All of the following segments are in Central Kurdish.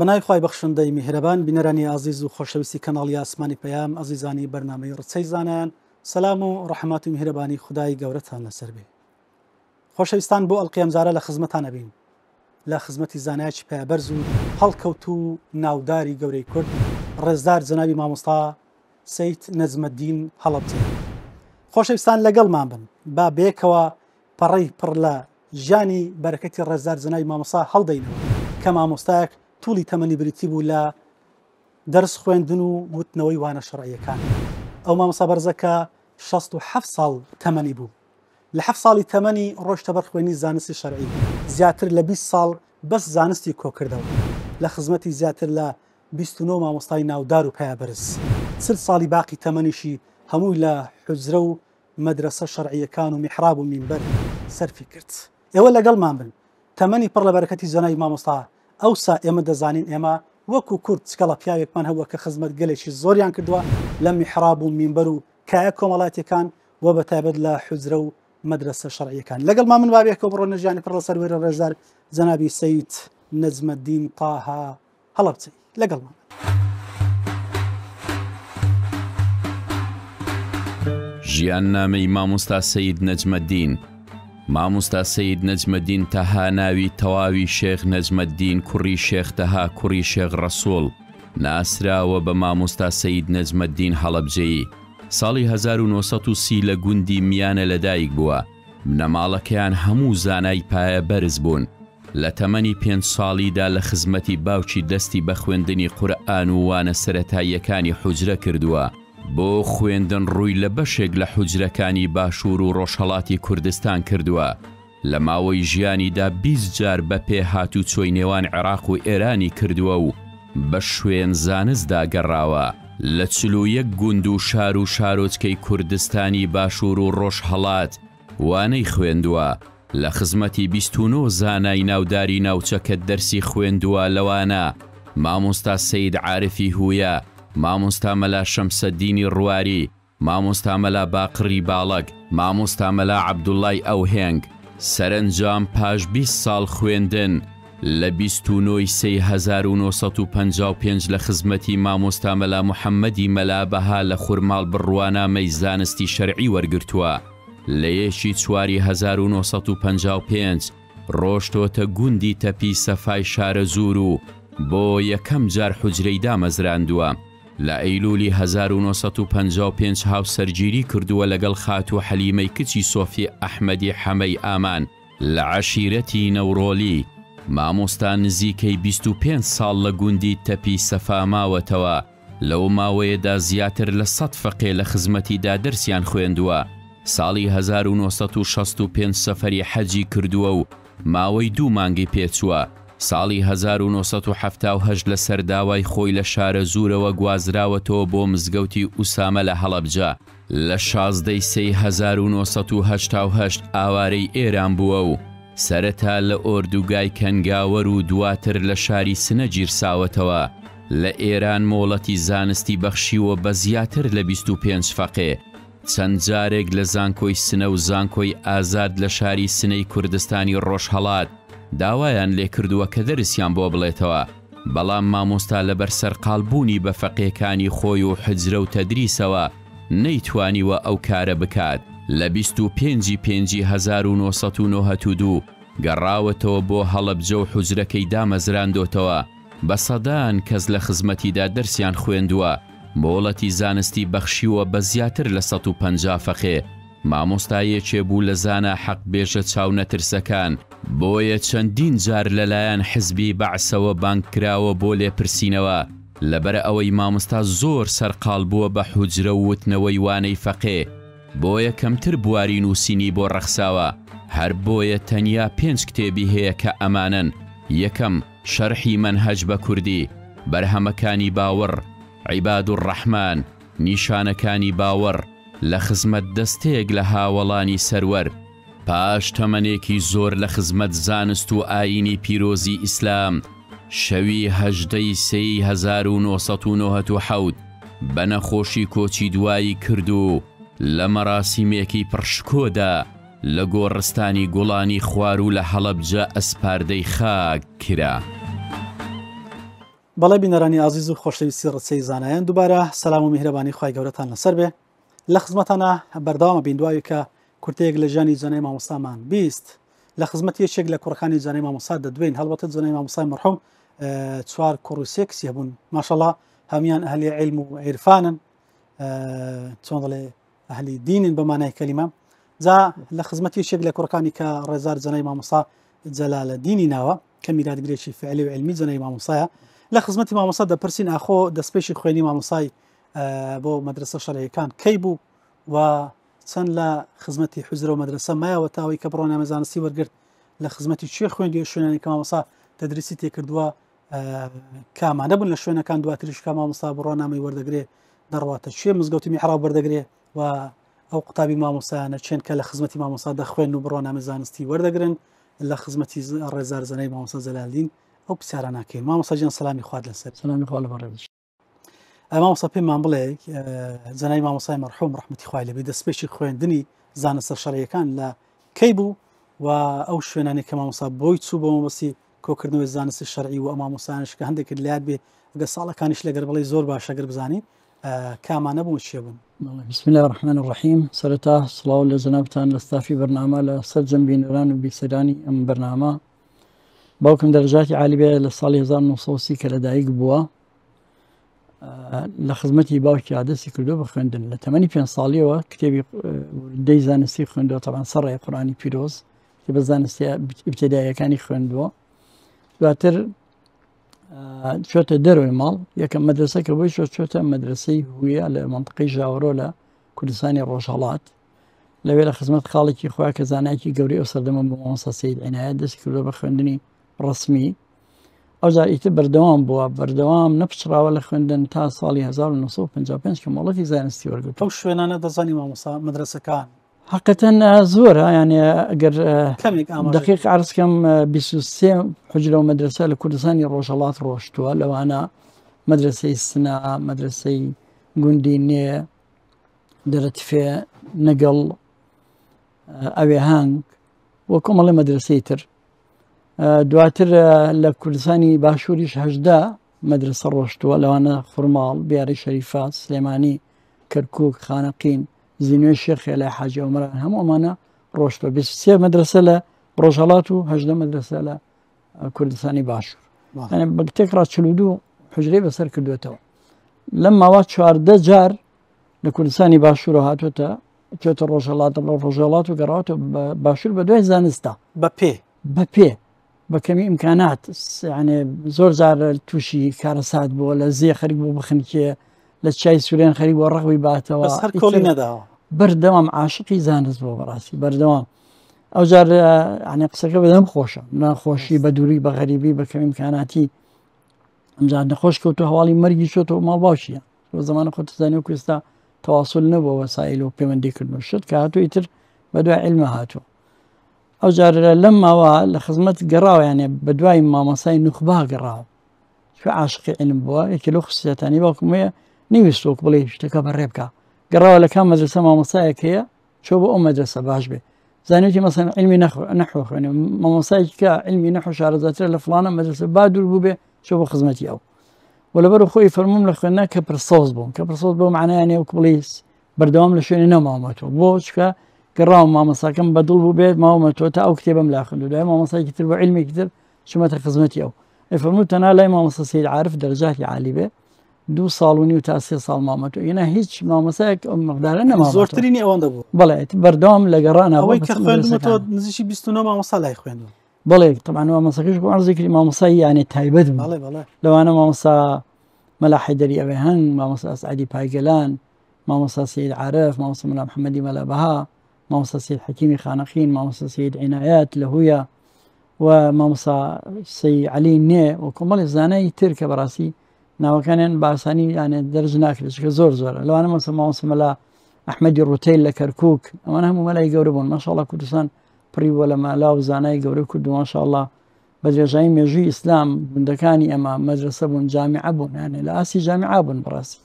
بەناوی خوای بەخشندەی میهرەبان بینەرانی ئازیز و خۆشەویستی کەناڵی ئاسمانی پەیام ئەزیزانی بەرنامەی ڕچەی زانایان سەلام و ڕەحمات و میهرەبانی خودای گەورەتان لەسەر بێ خۆشەویستان بۆ ئەڵقەی ئەمجارە لە خزمەتان ئەبین لە خزمەتی زانایەکی پایەبەرز و هەڵکەوت و ناوداری گەورەی کورد ڕێزدار جەنابی مامۆستا سەید نەجمەدین هەڵەبجەیی خۆشەویستان لەگەڵمان بن با بەیەکەوە پەڕەی پڕ لە ژیانی بەرەکەتی ڕێزدار جەنابی مامۆستا هەڵدەینەوە کە مامۆستایەک توڵی تەمەنی بریتی بوو لە دەرس خوێندن و وتنەوەی وانە شەڕعیەکان ئەو مامۆستا بەرزە کە 67 ساڵ تەمەنی بوو لە حەفت ساڵی تەمەنی ڕۆیشتە بەر خوێنی زانستی شەرعی، زیاتر لە 20 ساڵ بەس زانستی کۆکردەوە، لە خزمەتی زیاتر لە 29 مامۆستای ناودار و پایەبەرز، 40 ساڵی باقی تەمەنیشی هەمووی لە حوجرە و مەدرەسە شەرعییەکان و میحراب و مینبەر سەرفی کرد. ئێوە لەگەڵمان بن، تەمەنی پڕ لە بەرەکەتی جەنابی مامۆستا، ئەوسا ئێمە دەزانین ئێمە وەکو کورد چ کەڵە پیاوێکمان هەبووە کە خزمەت گەلێکی زۆریان کردووە لە میحراب و مینبەر و کایە کۆمەڵاتیەکان و بە تایبەت لە حوجرە و مەدرەسە شەرعیەکان لەگەڵ ما من بابێکەوە بڕۆنە ژیانی پڕ لە سەروەری ڕێزدار جەنابی سەید نەجمەدین تاها هەڵەبجەیی لەگەڵمان. ژیاننامەی مامۆستا سەید نەجمەدین مامۆستا سەید نەجمەدین تەها ناوی تەواوی شێخ نەجمەدین کوڕی شێخ تەها کوڕی شێخ ڕەسوڵ ناسراوە بە مامۆستا سەید نەجمەدین هەڵەبجەیی، ساڵی 1930 لە گوندی میانە لەدایک بووە، بنەماڵەکەیان هەموو زانای پایە بەرز بوون، لە تەمەنی پێنج ساڵیدا لە خزمەتی باوکی دەستی بە خوێندنی قورئان و وانە سەرەتاییەکانی حوجرە کردووە، بۆ خوێندن ڕووی لە بەشێک لە حوجرەکانی باشوور و ڕۆژهەڵاتی کوردستان کردووە. لە ماوەی ژیانیدا 20 جار بە پێ هاتوچۆی نێوان عێراق و ئێرانی کردووە و بە شوێن زانستدا گەڕاوە. لە 41 گوند و شار و شارۆچکەی کوردستانی باشوور و ڕۆژهەڵات وانەی خوێندووە. لە خزمەتی 29 زانای ناوداری ناوچەکە دەرسی خوێندووە لەوانە، مامۆستا سەید عارفی هویە، مامۆستا مەلا شەمسەدینی ڕواری، مامۆستا مەلا باقڕی باڵەک، مامۆستا مەلا عەبدوڵای ئەوهێنگ، سەرەنجام پاش 20 ساڵ خوێندن، لە 29 ی سێی 1955 لە خزمەتی مامۆستا مەلا محەممەدی مەلا بەها لە خورماڵ بڕوانامەی زانستی شەرعی وەرگرتووە. لە یەکی چواری 1955 ڕۆشتۆتە گوندی تەپی سەفای شارەزوور و بۆ یەکەم جار حوجرەی دامەزراندووە. لە ئەیلوولی 1955 هاوسەرگیری کردووە لەگەڵ خاتوو حەلیمەی کچی سۆفی ئەحمەدی حەمەی ئامان لە عەشیرەتی نەورۆلی. مامۆستا نزیکەی 25 ساڵ لە گوندی تەپی سەفا ماوەتەوە، لەو ماوەیەدا زیاتر لە سەد فەقێ لە خزمەتیدا دەرسیان خوێندووە. ساڵی 1965 سەفەری حەجی کردووە و ماوەی دوو مانگی پێچووە، ساڵی 1978 لەسەر داوای خۆی لە شارەزوورەوە گوازراوەتەوە بۆ مزگەوتی ئوسامە لە هەڵەبجە. لە 16 ی سێی 1988 ئاوارەی ئێران بووە و سەرەتا لە ئۆردوگای کەنگاوەر و دواتر لە شاری سنە گیرساوەتەوە. لە ئێران مۆڵەتی زانستی بەخشیوە بە زیاتر لە 25 فەقێ. چەند جارێک لە زانکۆی سنە و زانکۆی ئازاد لە شاری سنەی کوردستانی ڕۆژهەڵات داوایان لێکردووە کە دەرسیان بۆ بڵێتەوە، بەڵام مامۆستا لەبەر سەرقاڵ بوونی بە فەقێکانی خۆی و حوجرە و تەدریسەوە نەیتوانیوە ئەو کارە بکات. لە 25 ی پێنجی 1992 گەڕاوەتەوە بۆ هەڵەبجە و حوجرەکەی دامەزراندۆتەوە. بە سەدان کەس لە خزمەتیدا دەرسیان خوێندووە، مۆڵەتی زانستی بەخشیوە بە زیاتر لە 150 فەقێ، مامۆستا یەکێ بوو لە زانا حەق بێژە چاونەترسەکان، بۆیە چەندین جار لەلایەن حزبی بەعسەوە بانگ کراوە بۆ لێپرسینەوە، لەبەرئەوەی مامۆستا زۆر سەرقاڵ بووە بە حوجرە و وتنەوەی وانەی فەقێ، بۆیە کەمتر بواری نووسینی بۆ ڕەخساوە، هەر بۆیە تەنیا پێنج کتێبی هەیە کە ئەمانەن، یەکەم، شەرحی مەنهەج بە کوردی، بەرهەمەکانی باوەڕ، عیبادولڕەحمان، نیشانەکانی باوەڕ، لە خزمەت دەستەیەک لە هاوەڵانی سەروەر. پاش تەمەنێکی زۆر لە خزمەت زانست و ئایینی پیرۆزی ئیسلام، شەوی 18 ی سێی 1997 بە نەخۆشی کۆچی دوایی کرد و لە مەراسیمێکی پڕ شکۆدا لە گۆڕستانی گوڵانی خواروو لە هەڵەبجە ئەسپاردەی خاک کرا. بەڵێ بینەرانی ئازیز و خۆشەویستی ڕچەی زانایان دووبارە سەلام و میهرەبانی خوای گەورەتان لەسەر بێ لە خزمەتانە بەردەوامە بین دوای کە کورتەیەک لە ژیانی جەنای مامۆستامان 20 لە خزمەت یەکێک لە کوڕەکانی جەنای مامۆستا دەدوێین هەڵبەتە جەنای مامۆستای مەرحوم چوار کوڕ و سێ کچی هەبوون ماشەڵا هەموان ئەهلی عیلم و عیرفانن چۆن دەڵێ ئەهلی دینن بە مانای کەلیمە جا لە خزمەت یەکێک لە کوڕەکانی کە ڕێزار جەنای مامۆستا جەلالە دینی ناوە کە میراتگرێکی فعلی و علمی جەنای مامۆسایە لە خزمەتی مامۆستا دەپرسین ئاخۆ دەستپێشی خوێنی مامۆسای بۆ مەدرسە شەرعیەکان کەی بوو و چەند لە خزمەتی حوجرە و مەدرسە مایەوە تاوەی کە بڕوانامە زانستی وەرگرت لە خزمەتی کوێ خوێندی شوێنانی کە مامۆستا تدریسی تێکردووە کامانە بوون لە شوێنەکان دواتریش کە مامۆستا بڕوانامەی وەردەگرێ دەڕواتە کوێ مزگەوتی میحراب وەردەگرێ و ئەو قوتابی مامۆستایانە چێن کە لە خزمەتی مامۆستا دەخوێن و بڕوانامە زانستی وەردەگرن لە خزمەتی ڕێزار زەنای مامۆستا جەلالدین ئەو پرسیارە ناکەین مامۆستا گیان سەلامی خوات لەسەر سەلامی خوا لە بەڕێزیش مامۆستا پێمان بڵێ جەنابی مامۆستای مەرحوم ڕەحمەتی خوای لێبێ دەستپێکی خوێندنی زانستە شەرعیەکان لە کەی بوو و ئەو شوێنانەی کە مامۆستا بۆی چوو بۆ مەبەستی کۆکردنەوەی زانستی شەرعی و ئەو مامۆستایانەش کە هەندێکت لە یاد بێ ئەگەر ساڵەکانیش لەگەر بڵێ زۆر باشە گەر بزانی کامانە بوون چێ بوون؟ بسم الله الرحمن الرحیم سەرەتا سڵاو لە جەنابتان لە ستافی بەرنامە لە سەرجەم بینەران و بیسەرانی ئەم بەرنامە باوکم دەرەجاتی عالی بێ لە ساڵی 1930 کە لەدایک بووە لە خزمەتی باوکی عادەسی کردو بە خوێندن لە تەمەنی پێ ساڵیەوە کتێبی دەی زانستی خوێندووە تەبان سەڕێ قورآانی پیرۆز بە زانستی ئیبتدایەکانی خوێندووە دواتر چۆتە دەرەوەی ماڵ یەکەم مەدرسە کە بۆی چۆ چۆتە مەدرسەی هویە لە منطقەی ژاوەرۆ لە کوردستانی ڕۆژهەڵات لەوێ لە خزمەت خاڵێکی خۆیان کە زانایەکی گەورەی ئەو سەردەمە بۆ مامۆستا سەید عینایەت دەستی کردووە بە خوێندنی ڕەسمی ئەوجار ئیتر بەردەوام بووە بەردەوام نەپچڕاوە لە خوێندن تا ساڵی 1955 کە مۆڵەتی زانستی وەرگرت ئەو شوێنانە دەزانی مامۆستا مەدرەسەکان حقیقەتەن زۆرە یانێ ئەگەر کەمێک ئاماژە دقیق عرض کەم 23 حجرە و مەدرسە لە کوردستانی ڕۆژهەڵات ڕۆشتووە لەوانە مەدرسەی سنا مەدرسەی گوندی نێ دەرەتفێ نەگەڵ ئەوێ هەنگ و کۆمەڵی مەدرسەی تر دواتر لە کوردستانی باشووریش هەشدا مەدرسە ڕۆشتووە لەوانە خورماڵ بیاری شەریفە سلێمانی کەرکک خانەقین زینوێ شێخێ لای حاجی ئۆمەران هەموو ئەمانە ڕۆشتوە 23 مەدرسە لە ڕۆژهڵات و هەدە مەدرسە لە کوردستانی باشوور بە تێکڕا 42 حجرەی بەسەر کردوێتەوە لەم ماوە چواردە جار لە کوردستانی باشوورە هاتووەتە چۆتە ڕۆژهڵات لە ڕۆژهڵات و گەڕاوەتە باشوور بە دوای زانستا بە پێ بە پێ بە کەمی ئیمکانات یانێ زۆر جار تووشی کارەسات بووە لە زێ خەریک بوو بخنکێ لە چای سوورێن خەریک بۆ ڕەغوی باتەوە هەر کۆڵی نەداوە بەردەوام عاشقی زانست بووە بەڕاستی بەردەوام ئەو جار یانێ قسەکە بەدەم خۆشە ناخۆشی بە دووری بە غەریبی بە کەمی ئیمکاناتی ئەمجار نەخۆش کەوتو هەواڵی مەرگی چۆتەوە ماڵ باوکیە بە زمانە خۆت زانانی و کوێستا تەواصل نەبووە وەسایل و پەیوەندی کردن و شت کە هاتوو ئیتر بە دوای علمە هاتوو ئەو جارە لەم ماوە لە خزمەت گەڕاوە یانێ بە دوای مامۆسای نوخبا گەڕاوە چ عاشقی علم بووە یەکێ لەو خصوصیاتانی باوکم هەیە نەیویست وەک بڵێ شتەکە بەڕێ بکە گەڕاوە لە کام مەدرسە مامۆسایەک هەیە چۆ بۆ ئەو مەدرسە باش بێ زانیوتی مەسەن علمی نەحو خوێنێ مامۆسایەکی کە علمی نەحو شارەزاترە لە فڵانە مەدرسە با دوور بوو بێ چۆ بۆ خزمەتی ئەو و لەبەر خۆی فەرموم لە خوێندنا کە پرسەوز بووم کە پرسەوز بۆ معنایانێ وەک بڵێ بەردەوام لە شوێنی نەماومەتەوە بۆ چکە گەڕاوم مامۆساکەم بەدڵ بوو بێت ماومەتەوە تا ئەو کتێبم لا خوێندو دوای مامۆسایەکی تر بۆ علمێکی تر چوومەتە خزمەتی ئەو ئەی فەرموو تەنها لای مامۆستا سەید عارف دەرەجاتی عالی بێ دوو ساڵ و نیو تا سێ ساڵ مامەتەوە ئینا هیچ مامۆسایەک ئەو مقدارە نەماوە زۆرترینی ئەوەندە بوو بەڵێ بەردەوام لە گەڕانە ئەوەی کە خوێندمەتەوە نزیکی 29 مامۆستا لای خوێندووە بەڵێ طبعا مامۆساکەش بۆ عەرزی کردی مامۆسای یانێ تایبەت بوو بەڵێ بەڵێ لەوانە مامۆستا مەلا حەیدەری ئەوێ هەنگ مامۆستا ئەسعەدی پایگەلان مامۆستا سەید عارف مامۆستا مەلا محەممەدی مەلا بەها مامۆستا سەید حەکیمی خانەقین مامۆستا سەید عینایەت لە هویە و مامۆستا سەی عەلی نێ و کۆمەڵی زانای تر کە بەڕاستی ناوەکانیان بە ئاسانی یانێ دەرج ناکرێت چونکە زۆر زۆرە لەوانە مامۆستا مامۆستا مەلا ئەحمەدی ڕوتەیل لە کەرکووک ئەوانە هەموو مەلای گەورە بوون ماشاءاللە کوردستان پڕی بووە لە مەلا و زانای گەورە کورد و ماشاءاللە بە درێژایی مێژووی ئیسلام گوندەکانی ئەمە مەدرسە بوون جامیعە بوون یانێ لە ئاستی جامیعە بوون بەڕاستی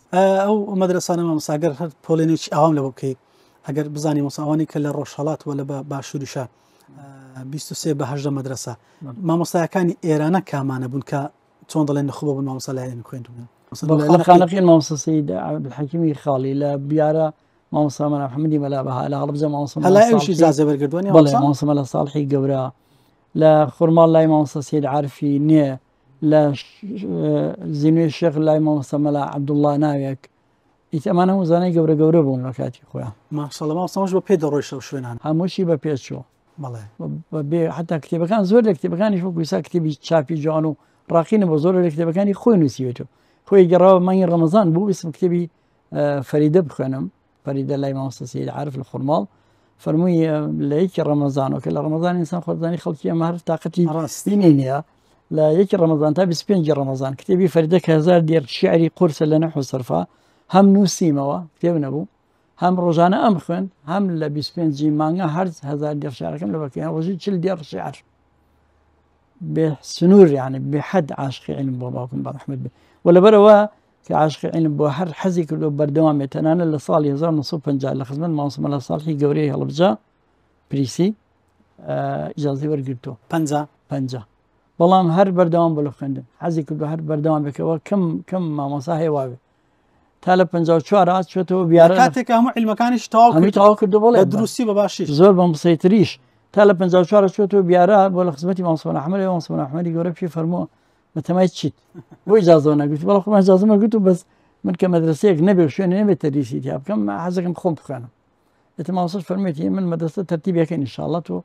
ئەو مەدرسانە مامۆستا گەر هەر پۆلێنێکی ئاوام لەوە بکەیت ئەگەر بزانانی مامۆستا ئەوانەی کە لە ڕۆژهەڵات و لە باشووریشە 23 بە هەژدە مەدرسە مامۆستایەکانی ئێرانە کامانە بوون کە چۆن دەڵێن نخوبە بوون مامۆستا لایەن خوێندوونە؟ لە خانەقین مامۆستا سەید عەبدولحەکیمی خاڵی، لە بیارە مامۆستا مەلا محەممەدی مەلا بەها، لە هەڵەبجە مامۆستا مەلا هەلای ئەویش ساڵحی، ئیجازە وەرگرتووە نیە بەڵێ مامۆستا؟ مامۆستا مەلا ساڵحی گەورە، لە خورماڵ لای مامۆستا سەید عارفی نێ، لە زینوێ شێخ لای مامۆستا مەلا عەبدوڵڵا ناوێک. ئیتر ئەمانە هەموو زانای گەورە گەورە بوون لە کاتی خۆیان. ماشاءاللە مامۆستا هەمووش بە پێ دەڕۆیشت ئەو شوێنانە؟ هەمووشی بە پێ چووە. بەڵێ. بە بێ حتا کتێبەکان زۆر لە کتێبەکانیش وەکو ئیسا کتێبی چاپی جوان و ڕاقی نەبوو، زۆر لە کتێبەکانی خۆی نووسیوێتەوە. خۆی گەڕاوە مانگی ڕەمەزان بوو ویستم کتێبی فەریدە بخوێنم، فەریدە لای مامۆستا سەید عارف لە خورماڵ، فەرمووی لە یەکی ڕەمەزانەوە کە لە ڕەمەزان ئینسان خۆزانی خەڵکی ئەمە هەر تاقەتی ڕاستینی نییە، لە یەکی ڕەمەزان تا 25 ڕەمەزان کتێبی فەریدە کە 1000 دێڕ شیعری قورسە لە نەحو سەرفا هەم نووسیمەوە، کتێب نەبوو، هەم ڕۆژانە ئەم خوێند، هەم لە 25 مانگە هەر 1000 دێڕ شیعرەکەم لەبەر کرد، ڕۆژی 40 دێڕ شیعر بێ سنوور، یعنی بێ حەد عاشقی عیلم بۆ باوکم بە ڕەحمەت بێ. و لەبەرەوە کە عاشقی عیلم بۆ هەر حەزی کردو بەردەوام بێت، تەنانەت لە ساڵی 1950 لە خزمەت مامۆستا مەلا ساڵحی گەورەی هەڵەبجە پریسی ئیجازەی وەرگرتووە. پەنجا؟ پەنجا. بەڵام هەر بەردەوام بۆ لە خوێندن، حەزی کردو هەر بەردەوام بێکەوە، کەم کەم مامۆستا هەیە واوێ تا لە 54 چێتەوە بیارە کاتێک هەموو عیلمەکانیش تەواو هەمووی تەواو کردو، بەڵێ بە دروستی بە باشی زۆر بە مسەیتریش تا لە 54 چێتەوە بیارە بۆ لە خزمەتی مامۆستا ئەحمەد، مامۆستا ئەحمەدی گەورە پێی فەرمووە بەتەمای چیت بۆ ئیجازە نەگوتی؟ بەڵێ خۆمان ئیجازەم وەرگرت و بەس من کە مەدرسەیەک نەبێ و شوێنێ نەبێ تەدریسی تیا بکەم حەزەکەم خۆم بخوێنم. ئێتە مامۆستاش فەرموویەتی من مەدرسە تەرتیبەکەین ئینشاءڵڵا تۆ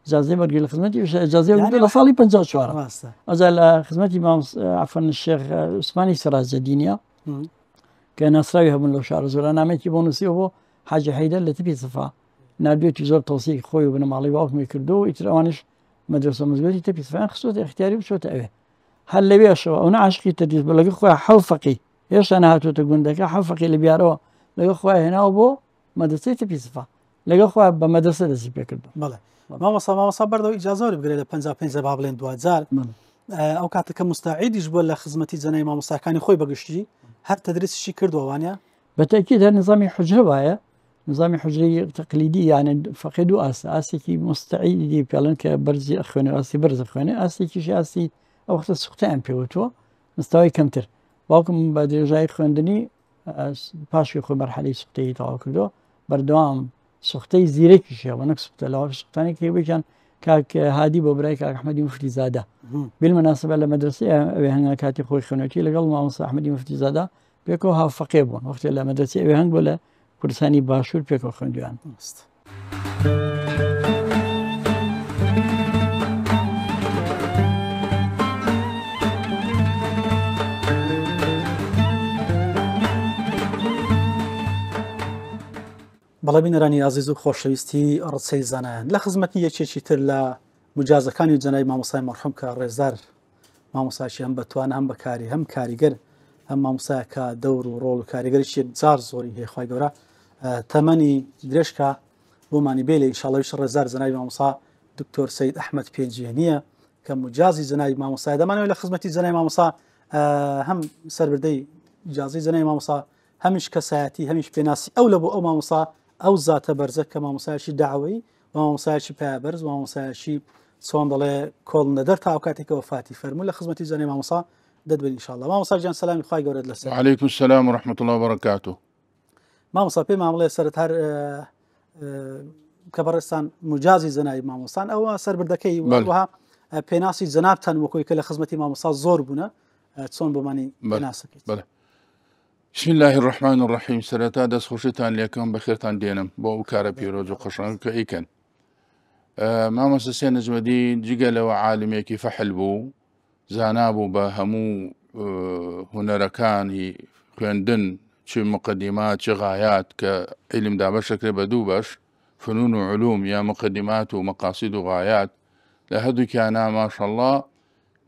ئیجازەی وەرگری لە خزمەتی ئیجازەی وەرگرت لە ساڵی 54. ڕاستە. ئەوجا لە خزمەتی مامۆستا عەفوەن شێخ عوسمانی سەراجەدینیە کە ناسراوی هەبوون لەو شارە زۆرە، نامێکی بۆ نووسیوە بۆ حاجی حەیدەر لە تپی سفا ناردوێتی، زۆر تەوسیق خۆی و بنەماڵەی باوکمی کردو ئیتر ئەوانیش مەدرەسە مزگەوتی تەپی سفایان خستۆتە ئیختیاری و چۆتە ئەوێ. هەر لەوێشەوە ئەو عاشقی تەدریس بوو، لەگەڵ خۆیان حەو فەقی هێشتا نەهاتووەتە گوندەکە، حەو فەقی لە بیارەوە لەگەڵ خۆیان هێناوە بۆ مەدرەسەی تەپی سفا، لەگەڵ خۆیان بە مەدرەسە دەستی پێکردو. بەڵێ مامۆستا، مامۆستا بەردەوە ئیجازە وەربگرێ لە 55 با بڵێن دواجار ئەو کاتە کە مستعیدیش بووە لە خزمەتی جەنای مامۆستاکانی خۆی بەگشتی هەر تەدریسیشی کردووە وانە؟ بە تەئکید هەر نظامی حوجرە وایە، نظامی حوجرەی تەقلیدی یانە فەقێ دوو ئاست، ئاستێکی مستعیدی پێڵێن کە بەرزی ئەخوێنێ، ئاستی بەرز ئەخوێنێ، ئاستێکیش ئاستی ئەو وەختە سوختەیان پێوتووە مستەوای کەمتر. باوکم بە درێژایی خوێندنی پاشی خۆی مەرحەلەی سوختەیی تەواو کردووە، بەردەوام سوختەی زیرەکیش هەبوو، نەک سوختە لەوە سوختانێک هەیە کاک هادی بۆ برای کاک ئەحمەدی مفتی زادە بالمناسبە لە مەدرسەی ئەوێ هەنگا کاتی خۆی خوێنێتی لەگەڵ مامۆستا ئەحمەدی مفتی زادە پێکەوە هاوفەقێ بوون، وەختێ لە مەدرسەی ئەوێ هەنگ بۆ لە کوردستانی باشوور پێکەوە خوێندویان. بەڵێ بینەرانی ئازیز و خۆشەویستی ڕچەی زانایان، لە خزمەتی یەکێکی تر لە مجازەکانی جەنای مامۆستای مەرحوم کە ڕێزدار مامۆستاکی هەم بەتوان هەم بەکاری هەم کاریگەر هەم مامۆستایە کە دەور و ڕۆڵ و کاریگەریی یەکجار زۆری هەیە، خوای گەورە تەمەنی درێژکا بۆمانی بێ لە ئینشاڵڵەویش ڕێزدار جەنابی مامۆستا دکتۆر سەید ئەحمەد پێنجوێنیە کە مجازی جەنابی مامۆستای دەمانەوە لە خزمەتی جەنابی مامۆستا هەم سەربردەی ئیجازەی جەنابی مامۆستا هەمیش کەسایەتی هەمیش پێناسی ئەو لە بۆ ئەو مامۆستا ئەو زاتە بەرزە کە مامۆستایەکی داوەی مامۆستایەکی پایەبەرز مامۆستایەکی چۆن دەڵێ کۆڵ نەدەر تا ئەو کاتێک کە وەفاتی فەرموو لە خزمەتی جەنابی مامۆستا دەدبن ان شاء الله. مامۆستا گیان سەلامی خوای گەورەت لەسەر. وعلیکم السلام ورحمة الله وبرکاته. مامۆستا پێمان بڵێ سەرەتا هەر کە بەڕێزتان مجازی جەنابی مامۆستان ئەوە سەربردەکەی وەها پێناسی جەنابتان وەکۆی کە لە خزمەتی مامۆستا زۆر بوونە چۆن بۆمانی پێناسەکەیت؟ بەڵێ. بسم الله الرحمن الرحیم. سەرەتا دەستخۆشیتان لێکەم، بەخێرتان دێنم بۆ ئەو کارە پیرۆز و قەشەنگ کە ئەیکەن. مامۆستا سێ نەجمەدین جگە لەوە عالمێکی فەحل بوو، زانا بوو بە هەموو هونەرەکانی خوێندن، چ مقدمات چ غایات، کە عیلم دابەشەکرێ بە دوو بەش، فنون و علوم یا مقدمات و مقاصد و غایات، لە هەردووکیانا ماشەڵڵا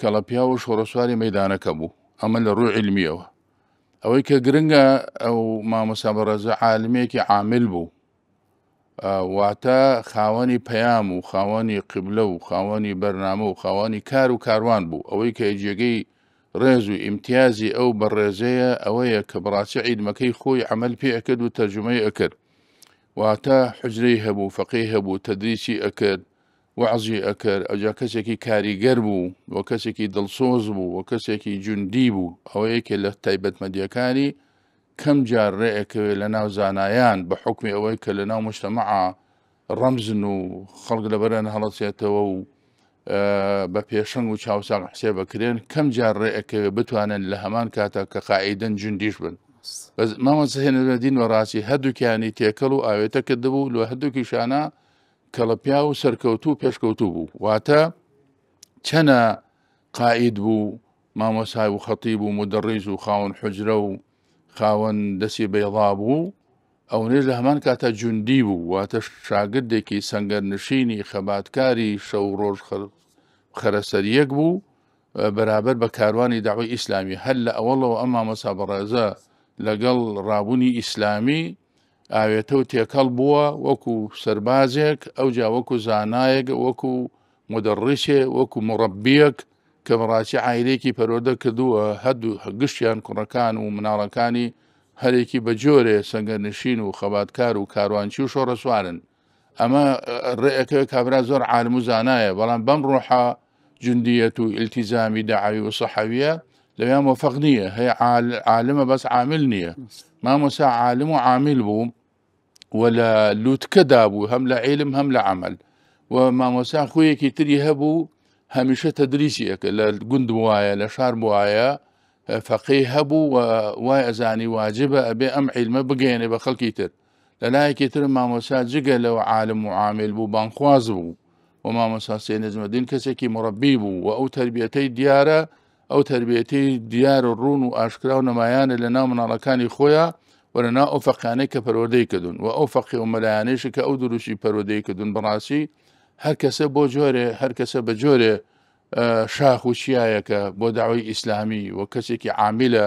کەڵە پیاو و شۆڕەسواری مەیدانەکە بوو. ئەمە لە ڕووی عیلمیەوە. ئەوەی کە گرنگە ئەو مامۆستا بەڕێزە عالمێکی عامل بوو، واتە خاوەنی پەیام و خاوەنی قیبلە و خاوەنی بەرنامە و خاوەنی کار و کاروان بوو. ئەوەی کە جێگەی ڕێز و ئیمتیازی ئەو بەڕێزەیە ئەوەیە کە بەڕاستی عیلمەکەی خۆی عەمەل پێ ئەکرد و تەرجومەی ئەکرد، واتە حوجرەی هەبوو، فەقێی هەبوو، تەدریسی ئەکرد، وەعزی ئەکرد، ئەوجا کەسێکی کاریگەر بوو و کەسێکی دڵسۆز بوو و کەسێکی جوندی بوو، ئەوە یەکێ لە تایبەتمەندییەکانی کەم جار ڕێ ئەکەوێ لە ناو زانایان بە حوکمی ئەوەی کە لە ناو موجتەمەعا ڕەمزن و خەڵک لەبەریان هەڵەچێتەوە و بە پێشەنگ و چاوساغ حسێب ئەکرێن، کەم جار ڕێ ئەکەوێ بتوانن لە هەمان کاتا کە قائیدن جوندیش بن. بەس مامۆستا هێنەدین بەڕاستی هەردووکیانی تێکەڵ و ئاوێتە کردبوو لە هەردووکیشانە کەڵەپیاو و سەرکەوتوو و پێشکەوتوو بوو واتە چەنە قائید بوو مامۆسای و خەتیب و مدەڕیز و خاوەن حجرە و خاوەن دەسی بەیضا بوو ئەونەش لە هەمان کاتا جوندی بوو واتە شاگردێکی سەنگەرنشینی خەباتکاری شەو ڕۆژ خەرەسەریەک بوو بەرابەر بە کاروانی داوای ئیسلامی هەر لە ئەوەڵەوە ئەم مامۆسا بەڕێزە لەگەڵ ڕابوونی ئیسلامی ئاوێتە و تێکەڵ بووە وەکو سەربازێک ئەوجا وەکو زانایەک وەکو مدەڕیسێ وەکو مڕەبیەک کە بەڕاستی عایلەیەکی پەروەردە کردووە هەردوو گشتیان کوڕەکان و مناڵەکانی هەرێکی بە جۆرێ سەنگەرنشین و خەباتکار و کاروانچی و شۆڕەسوارن ئەمە ڕێەکەوێ کابرا زۆر عالم و زانایە بەڵام بەم ڕۆحە جندیەت و ئیلتیزامی دەعوی و سەحەویە لەویا مۆفەق نییە هەیە عالمە بەس عامل نییە مامۆسا عالم و عامل بوو و لە لوتکەدا بوو هەم لە عیلم هەم لە عمل و مامۆسا خویەکی تری هەبوو هەمیشە تەدریسی ئەکە لە گوند وایە لە شار بواە فەقی هەبوو و وای ئەزانی واجبە ئەبێ ئەم عیلمە بگەێنێ بە خەڵکی تر لە لایەکی تر مامۆسا جگە لەوە عالم و عامل بوو بانگخواز بوو و مامۆسا سەید نەجمەدین کەسێکی مڕەبی بوو و ئەو تربیەتەی دیارە ئەو تربیەتەی دیار و ڕوون و ئاشکرا و نمایانە لە ناو مناڵەکانی خۆیان و لە ناو ئەو فەقیانەی کە پەروەردەی کردوون و ئەو فەقی و مەلایانەیشی کە ئەو دروستی پەروەردەی کردوون بەڕاستی هەر کەسە بۆ جۆرێ هەر کەسە بە جۆرێ شاخ و چیایەکە بۆ داوای ئیسلامی و کەسێکی عامیلە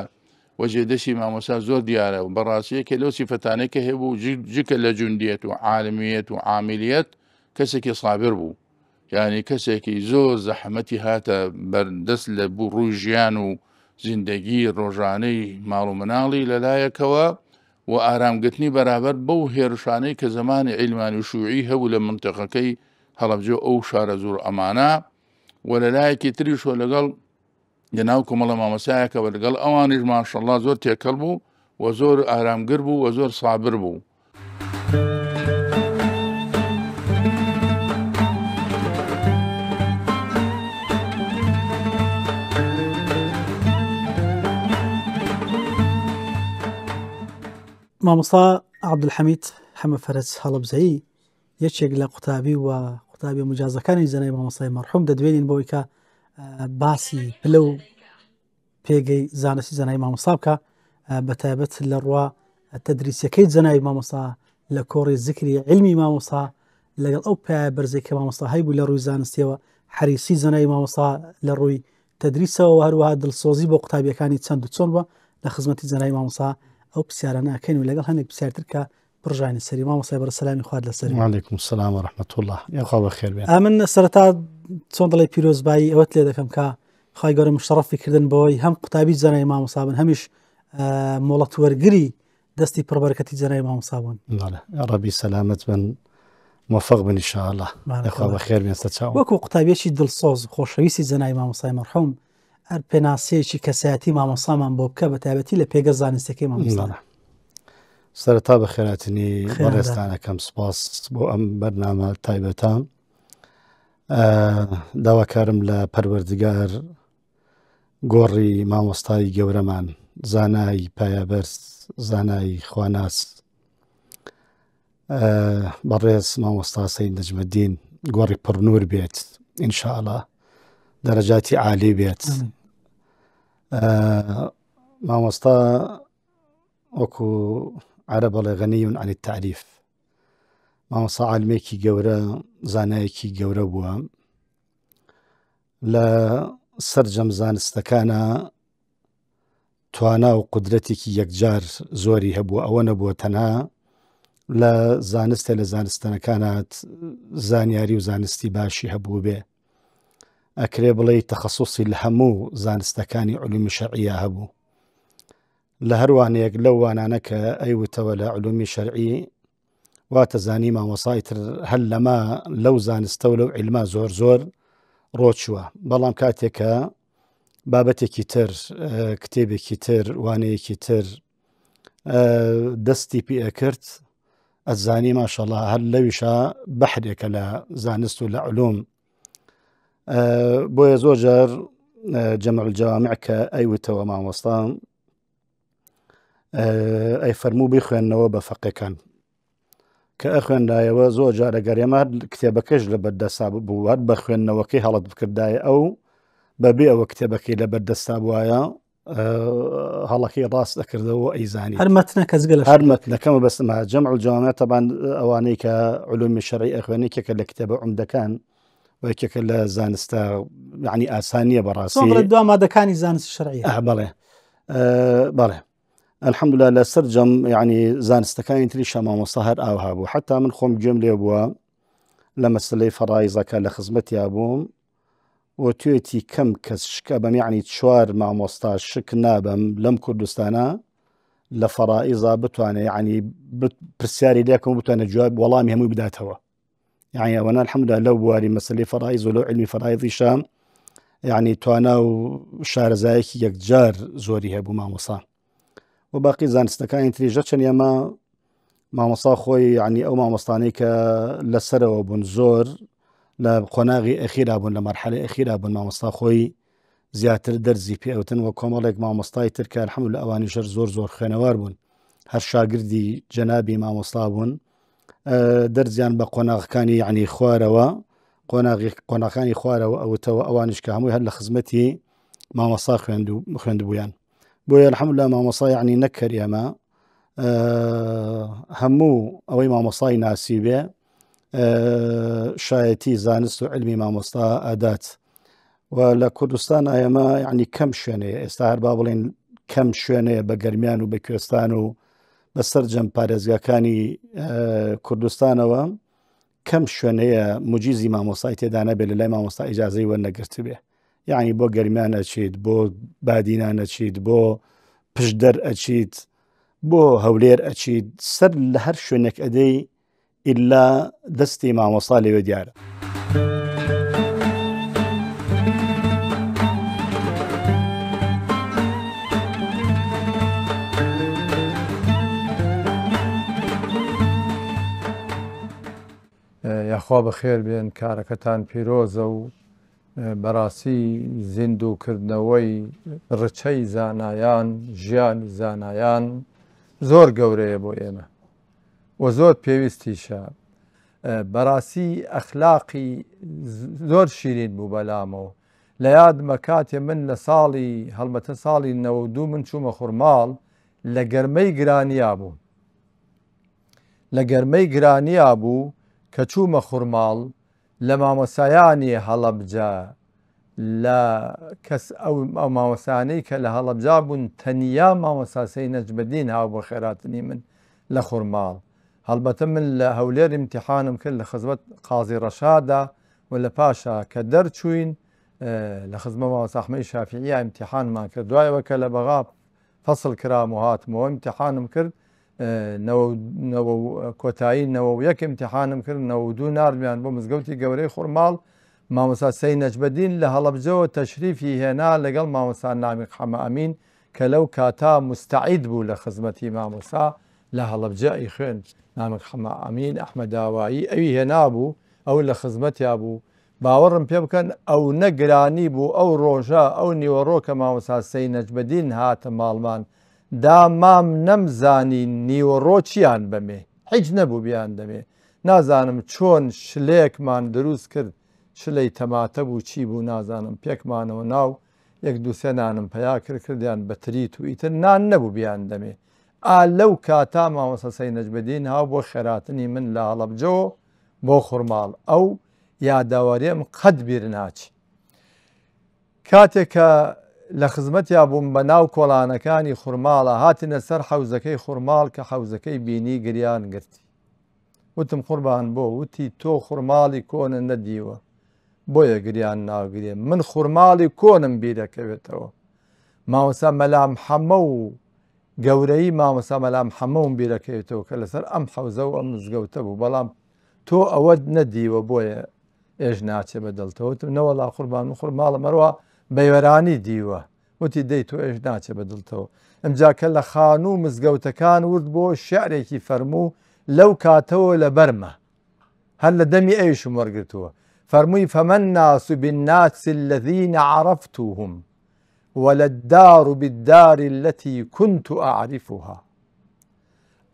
و جێدەستی مامۆستا زۆر دیارە و بەڕاستی یەکێ لەو سیفەتانەی کە هەبوو جکە لە جوندیەت و عالمیەت و عامیلیەت کەسێکی سابر بوو یعنی کەسێکی زۆر زەحمەتی هاتە بەردەست لە بوو ڕووی ژیان و زیندەگی ڕۆژانەی ماڵ و مناڵی لەلایەکەوە و ئارامگرتنی بەرابەر بەو هێرشانەی کە زمانی عیلمانی و شوعی هەبوو لە منتەقەکەی هەڵەبجە ئەو شارە زۆر ئەمانە و لەلایەکی تریشەوە لەگەڵ لەناو کۆمەڵە مامۆستایەکەوە لەگەڵ ئەوانیش ماشەڵڵا زۆر تێکەڵ بوو و زۆر ئارامگر بوو و زۆر سابر بوو. مامۆستا عەبدولحەمید حەمە فەرەج هەڵەبجەیی یەکێک لە قوتابی و قوتابی مجازەکانی جەنابی مامۆستای مەرحوم دەدوێنین بۆی کە باسی پلە و پێگەی زانستی جەنابی مامۆستا بکە بە تایبەت لە ڕوا تەدریسەکەی جەنابی مامۆستا لە کۆڕی زیکری عیلمی مامۆستا لەگەڵ ئەو پایە بەرزێک کە مامۆستا هەیبوو لە ڕووی زانستیەوە حەریسی جەنابی مامۆستا لە ڕووی تەدریسەوە و هەروەها دڵسۆزی بۆ قوتابیەکانی چەند و چۆن بووە لە خزمەتی جەنابی مامۆستا ئەو پرسیارانە ئەکەین و لەگەڵ هەندێک پرسیارتر کە پڕژانی سەری مامۆستای بەڕێز سەلامی خوات لەسەر بێ. وعلیکم السلام ورحمة اللە یاخوا بەخێر بێن. ئەمن سەرەتا چۆن دەڵێ پیرۆزبایی ئەوەت لێ دەکەم کە خوای گەورە مشەڕەفی کردن بەوەی هەم قوتابی جەنابی مامۆستا بن هەمیش مۆڵەت وەرگری دەستی پڕبەرەکەتی جەنابی مامۆستا بوون. بەڵێ ڕەبی سەلامەت بن موفق بن ان شاء الله یاخوا بەخێر بێن سەرچاوم. وەکو قوتابیەکی دڵسۆز خۆشەویستی جەنابی مامۆستای مەرحوم هەر پێناسەیەکی کەسایەتی مامۆستامان بۆ بکە بە تایبەتی لە پێگە زانستیەکەی مامۆستا. سەرەتا بەخێراتنی بەڕێزتانەکەم سپاس بۆ ئەم بەرنامە تایبەتە داواکارم لە پەروەردگار گۆڕی مامۆستای گەورەمان زانای پایەبەرز زانای خواناس بەڕێز مامۆستا سەید نەجمەدین گۆڕی پڕنور بێت ئینشاءڵە دەرەجاتی عالی بێت مامۆستا وەکو عەرەب ئەڵێ غەنی عن التعریف مامۆستا عالمێکی گەورە زانایەکی گەورە بووە لە سەرجەم زانستەکانە توانا و قودرەتێکی یەکجار زۆری هەبوو ئەوە نەبووە تەنها لە زانستە لە زانستەکانات زانیاری و زانستی باشی هەبوو بێ ئەکرێ بڵێ تەخصصی لە هەموو زانستەکانی علومی شەرعیە هەبوو لە هەروانەیەک لەو وانانە کە ئەیوتەوە لە علومی شەرعی واتەزانی مامۆسا ئیتر هەر لەمە لەو زانستە و لەو عیلمە زۆر زۆر ڕۆچووە بەڵام کاتێک کە بابەتێکی تر کتێبێکی تر وانەیەکی تر دەستی پێ ئەکرد ئەزانی ماشەڵا هەر لەویشا بەحرێکە لە زانست و لە علوم بۆیە زۆر جار جەمع الجوامع کە ئەیوتەوە مامۆستا ئەی فەرموو بیخوێندنەوە بە فەقەکان کە ئەخوێنرایەوە زۆر جارە گەر ئێمە کتێبەکەش لە بەردەسا بوو هەر بە خوێندنەوەکەی هەڵت بکردایە ئەو بەبێ ئەوە کتێبەکەی لە بەردەستا بواە هەڵەکەی ڕاست دەکردەوە ئەیزانی هەر مەتنە کەسگە لە هەر مەتنەکەمە بەستمە جەمع الجوامع تەبان ئەوانەی کە علومی شەرعی ئەخوێنێ کێکە لە کتێبە عمدەکان و یەکێکە لە زانستە یعنی ئاسانیە بەڕاستی دو مادەکانی زانست شەرعی بەڵێ بەڵێ الحمدلله لە سەرجەم یعنی زانستەکانی تریشە مامۆستا هەر ئاوها بوو حتا من خۆم گوێم لێ بووە لە مەسلەی فەڕایزەکە لە خزمەتیا بووم و توێتی کەم کەس شکە بەم یعنی چوار مامۆستا شک نابم لەم کوردستانە لە فەڕائیزا بتوانێت یعنی پرسیاری لێکم بتوانێت جواب وەڵامی هەمووی بداتەوە یعنی ئەوەنە الحمدلله لەو بواری مەسلەی فەرائیز و لەو علمی فەرائیزیشە یعنی توانا و شارەزایەکی یەکجار زۆری هەبوو مامۆسا و باقی زانستەکانی تریژە چەند ئێمە مامۆسا خۆی یعنی ئەو مامۆستانەی کە لەسەرەوە بوون زۆر لە قۆناغی ئەخیرا بوون لە مەرحەلەی ئەخیرا بوون مامۆستا خۆی زیاتر دەرزی پێوتن و کۆمەڵێک مامۆستای تر کە الحمد لە ئەوانی ژەر زۆر زۆر خوێنەوار بوون هەر شاگردی جەنابی مامۆستا بوون دەرزیان بە قۆناغەکانی یعنی خوارەوە قۆناغی قۆناخانی خوارەوە ئەوتەوە ئەوانیش کە هەمووی هەر لە خزمەتی مامۆسا خوێند و خوێندبوویان بۆیە الحمدلله مامۆسا یعنی نەکەر ئێمە هەموو ئەوەی مامۆسای ناسی بێ شایەتی زانست و علمی مامۆستا ئەدات و لە کوردستان ئێمە یعنی کەم شوێنەیە ئێستا هەر با بڵێن کەم شوێنەیە بە گەرمیان و بە کوێستان و بە سەرجەم پارێزگاکانی کوردستانەوە کەم شوێنەیە مجیزی مامۆستای تێدا نەبێت لە لای مامۆستا ئیجازەی وەرنەگرتبێ یعنی بۆ گەرمیان ئەچیت بۆ بادینان ئەچیت بۆ پشدەر ئەچیت بۆ هەولێر ئەچیت سەر لە هەر شوێنێک ئەدەی ئیلا دەستی مامۆستا لەوێ دیارە. یاخوا بەخێر بێن کارەکەتان پیرۆزە و بەڕاستی زیندووکردنەوەی ڕچەی زانایان ژیانی زانایان زۆر گەورەیە بۆ ئێمە و زۆر پێویستیشە بەڕاستی ئەخلاقی زۆر شیرین بوو بەلامەوە لە یادمە کاتێ من لە ساڵی هەڵبەتە ساڵی 92 من چوومە خورماڵ لە گەرمەی گرانیا بوو لە گەرمەی گرانیا بوو کە چوومە خورماڵ لە مامۆسایانی هەڵەبجە لە کەس ئەو ئەو مامۆستایانەی کە لە هەڵەبجە بوون تەنیا مامۆستا سەی نەجمەدین هاو بۆ خێراتنی من لە خورماڵ هەڵبەتە من لە هەولێر ئیمتیحانم کرد لە خزمەت قازی ڕەشادا و لە پاشا کە دەرچووین لە خزمە مامۆستا ئەحمەدی شافیعیا ئیمتیحانمان کرد دوایەوە کە لە بەغا فەسڵ کرام و هاتمەوە ئیمتیحانم کرد کۆتایی 91 ئیمتیحانم کرد 92 ناردمیان بۆ مزگەوتی گەورەی خورماڵ مامۆستا سەی نەجمەدین لە هەڵەبجەوە تەشریفی هێنا لەگەڵ مامۆستا نامیق حەمە ئەمین کە لەو کاتا موستەعید بوو لە خزمەتی مامۆستا لە هەڵەبجە ئەیخوێند نامیق حەمە ئەمین ئەحمەداوایی ئەوی هێنابوو ئەو لە خزمەتیا بوو باوەڕم پێ بکەن ئەونە گرانی بوو ئەو ڕۆژە ئەو نیوەڕۆ کە مامۆستا سەی نەجمەدین هاتە ماڵمان دامام نەمزانی نیوەڕۆ چیان بەمێ هیچ نەبوو بیان دەمێ نازانم چۆن شلەیەکمان دروست کرد شلەی تەماتە بوو چی بوو نازانم پێکمانەوە ناو یەک دوو سێ نانم پەیا کرد کردیان بە تریت و ئیتر نان نەبوو بیان دەمێ ئا لەو کاتا مامۆستا سەی نەجمەدین هاو بۆ خێراتنی من لە هەڵەبجەوە بۆ خورماڵ ئەو یادەوەریم قەت بیر ناچی کاتێک کە لە خزمەتیا بووم بە ناو کۆڵانەکانی خورماڵە هاتینە سەر حەوزەکەی خورماڵ کە حەوزەکەی بینی گریان گرتی وتم قوربان بۆ وتی تۆ خورماڵی کۆنە نەدیوە بۆیە گریان ناگرێ من خورماڵی کۆنم بیرەکەوێتەوە مامۆستا مەلا محەممە و گەورەیی مامۆستا مەلا محەمەوم بیرەکەوێتەوە کە لەسەر ئەم حەوزە و ئەم مزگەوتە بوو بەڵام تۆ ئەوەت نەدیوە بۆیە ئێش ناچێ بە دڵتەوە وتم نەوەڵا قوربان من خورماڵم هەروا بەیوەرانی دیوە وتی دەی تۆ ئێش ناچێ بە دڵتەوە ئمجا کە لە خانوو و مزگەوتەکان ورد بۆ شعرێکی فەرموو لەو کاتەوە لەبەرمە هەر لە دەمی ئەویشم وەرگرتووە فەرمووی فما الناس بالناس الذین عرفتهم ولا الدار بالدار التي كنت أعرفها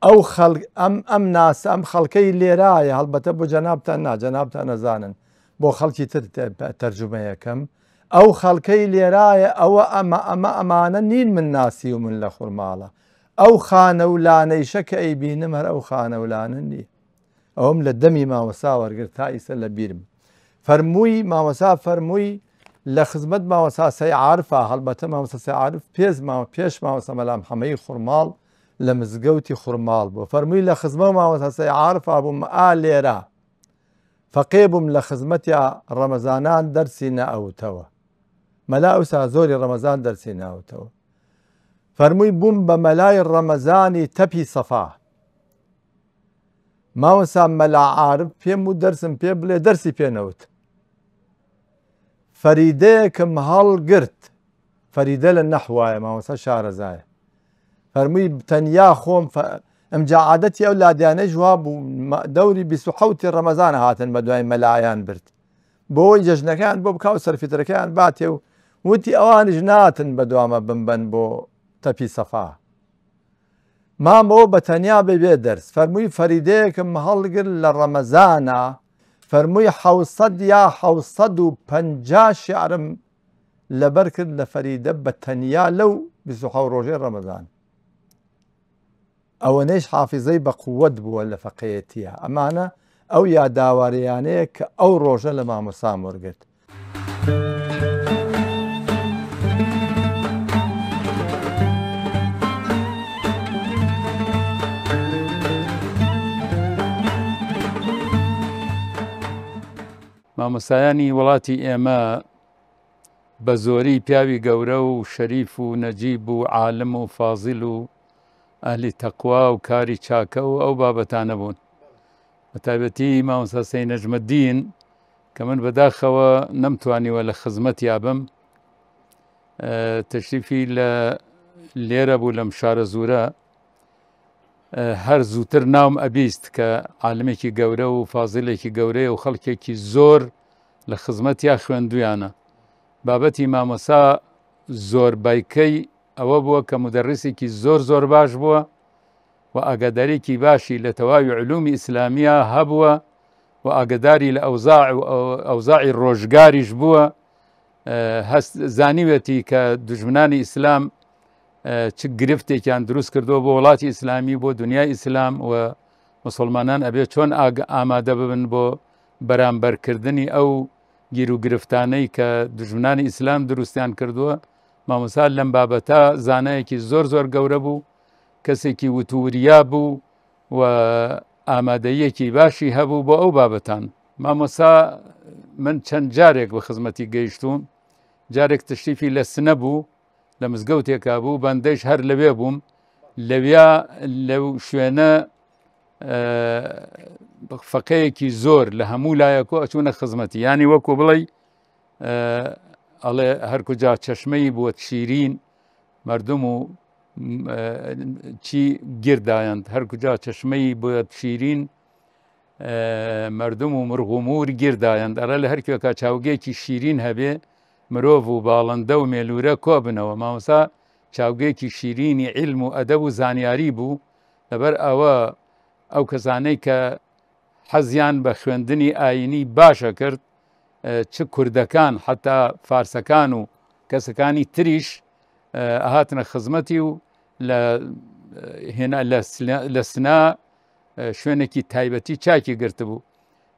ئەو خەڵک ئەم ئەم ناسە ئەم خەڵکەی لێرایە هەڵبەتە بۆ جەنابتان نا جەنابتان نەزانن بۆ خەڵکی تر تەرجومەیەکەم ئەو خەڵکەی لێرایە ئەوە ئەمە ئەمە ئەمانە نین من ناسی و من لە خورماڵە ئەو خانە و لانەیشە کە ئەیبینم هەر ئەو خانە و لانە نییە ئەوم لە دەمی مامۆستا وەرگرت تا ئیسە لە بیرم فەرمووی مامۆسا فەرمووی لە خزمەت مامۆسا سەی عارفا هەڵبەتە مامۆستا سەی عارف پێش مامۆ پێش مامۆستا مەلا محەمەی خورماڵ لە مزگەوتی خورماڵ بوو فەرمووی لە خزمە مامۆستا سەی عارفا بووم ئا لێرە فەقێ بووم لە خزمەتیا ڕەمەزانان دەرسی نەئەوتەوە مەلا ئەوسا زۆری ڕەمەزان دەرسی ناوتەوە فەرمووی بووم بە مەلای ڕەمەزانی تەپی سەفا مامۆستا مەلا عارف پێم و دەرسم پێ بڵێ دەرسی پێ نەوت فەریدەیەکم هەڵگرت فەریدە لە نەحوایە مامۆستا شارەزایە فەرمووی تەنیا خۆم ئەمجا عادەتی ئەو لادیانەی وا بوو دەوری 26 ڕەمەزان هاتن بە دوای مەلایان برد بۆی جەژنەکان بۆ بکاو سەرفیترەکەیان باتێ و وتی ئەوانیش ناتن بە دوامە بمبەن بۆ تەپی سەفا مامەوە بە تەنیا بێ بێ دەرس فەرمووی فەریدەیەکم هەڵگر لە ڕەمەزانا فەرمووی حەوسەد یا حەوسەد و پەنجا شعرم لەبەر کرد لە فەریدە بە تەنیا لەو 26 ڕۆژەی ڕەمەزان ئەوەنەیش حافیزەی بە قووەت بووە لە فەقێیەتیە ئەمانە ئەو یاداواریانەیە کە ئەو ڕۆژە لە مامۆسام وەرگرت. مامۆستایانی وڵاتی ئێمە بە زۆری پیاوی گەورە و شەریف و نەجیب و عالم و فازیل و ئەهلی تەقوا و کاری چاکە و ئەو بابەتانە بوون بە تایبەتی مامۆستا سەی نەجمەدین کە من بەداخەوە نەمتوانیوە لە خزمەتیا بم تەشریفی لە لێرە بوو لەم شارە زورە هەر زووتر ناوم ئەبیست کە عالمێکی گەورە و فازیلێکی گەورەیە و خەڵکێکی زۆر لە خزمەتیا خوێندویانە بابەتی مامۆسا زۆر بایکەی ئەوە بووە کە مدەڕیسێکی زۆر زۆر باش بووە و ئاگاداریکی باشی لە تەواوی علومی ئیسلامیە هەبووە و ئاگداری لە ئەوزاع و ئەوزاعی ڕۆژگاریش بووە هەست زانیوێتی کە دژمنانی ئیسلام چ گرفتێکیان دروست کردووە بۆ وڵاتی ئیسلامی بۆ دنیای ئیسلام و مسلمانان ئەبێ چۆن ئاگ ئامادە ببن بۆ بەرامبەرکردنی ئەو گیر و گرفتانەی کە دژمنانی ئیسلام دروستیان کردووە مامۆستا لەم بابەتە زانایەکی زۆر زۆر گەورە بوو کەسێکی وتوریا بوو و ئامادەیەکی باشی هەبوو بۆ ئەو بابەتان مامۆسا من چەند جارێک بە خزمەتی گەیشتوم جارێک تشریفی لە سنە بوو لە مزگەوتێکا بوو بەندەیش هەر لەوێ بووم لەویا لەو شوێنە فەقەیەکی زۆر لە هەموو لایەکۆ ئەچوونە خزمەتی ینی وەکو بڵێ ئەڵێ هەرکجا چەشمەی بووە شیرین مردم و چی گردایەند هەرکجا چەشمەی بووە شیرین مردم و مرغ و مور گردایەند ئەڵێ لە هەرکوێکا چاوگێکی شیرین هەبێ مرۆڤ و باڵندە و مێلوورە کۆبنەوە مامۆسا چاوگێکی شیرینی عیلم و ئەدەب و زانیاری بوو لەبەر ئەوە ئەو کەسانەی کە حەزیان بە خوێندنی ئاینی باشە کرد چ کوردەکان حتا فارسەکان و کەسەکانی تریش ئەهاتنە خزمەتی و لە هێنا لە سنا شوێنێکی تایبەتی چاکی گرتبوو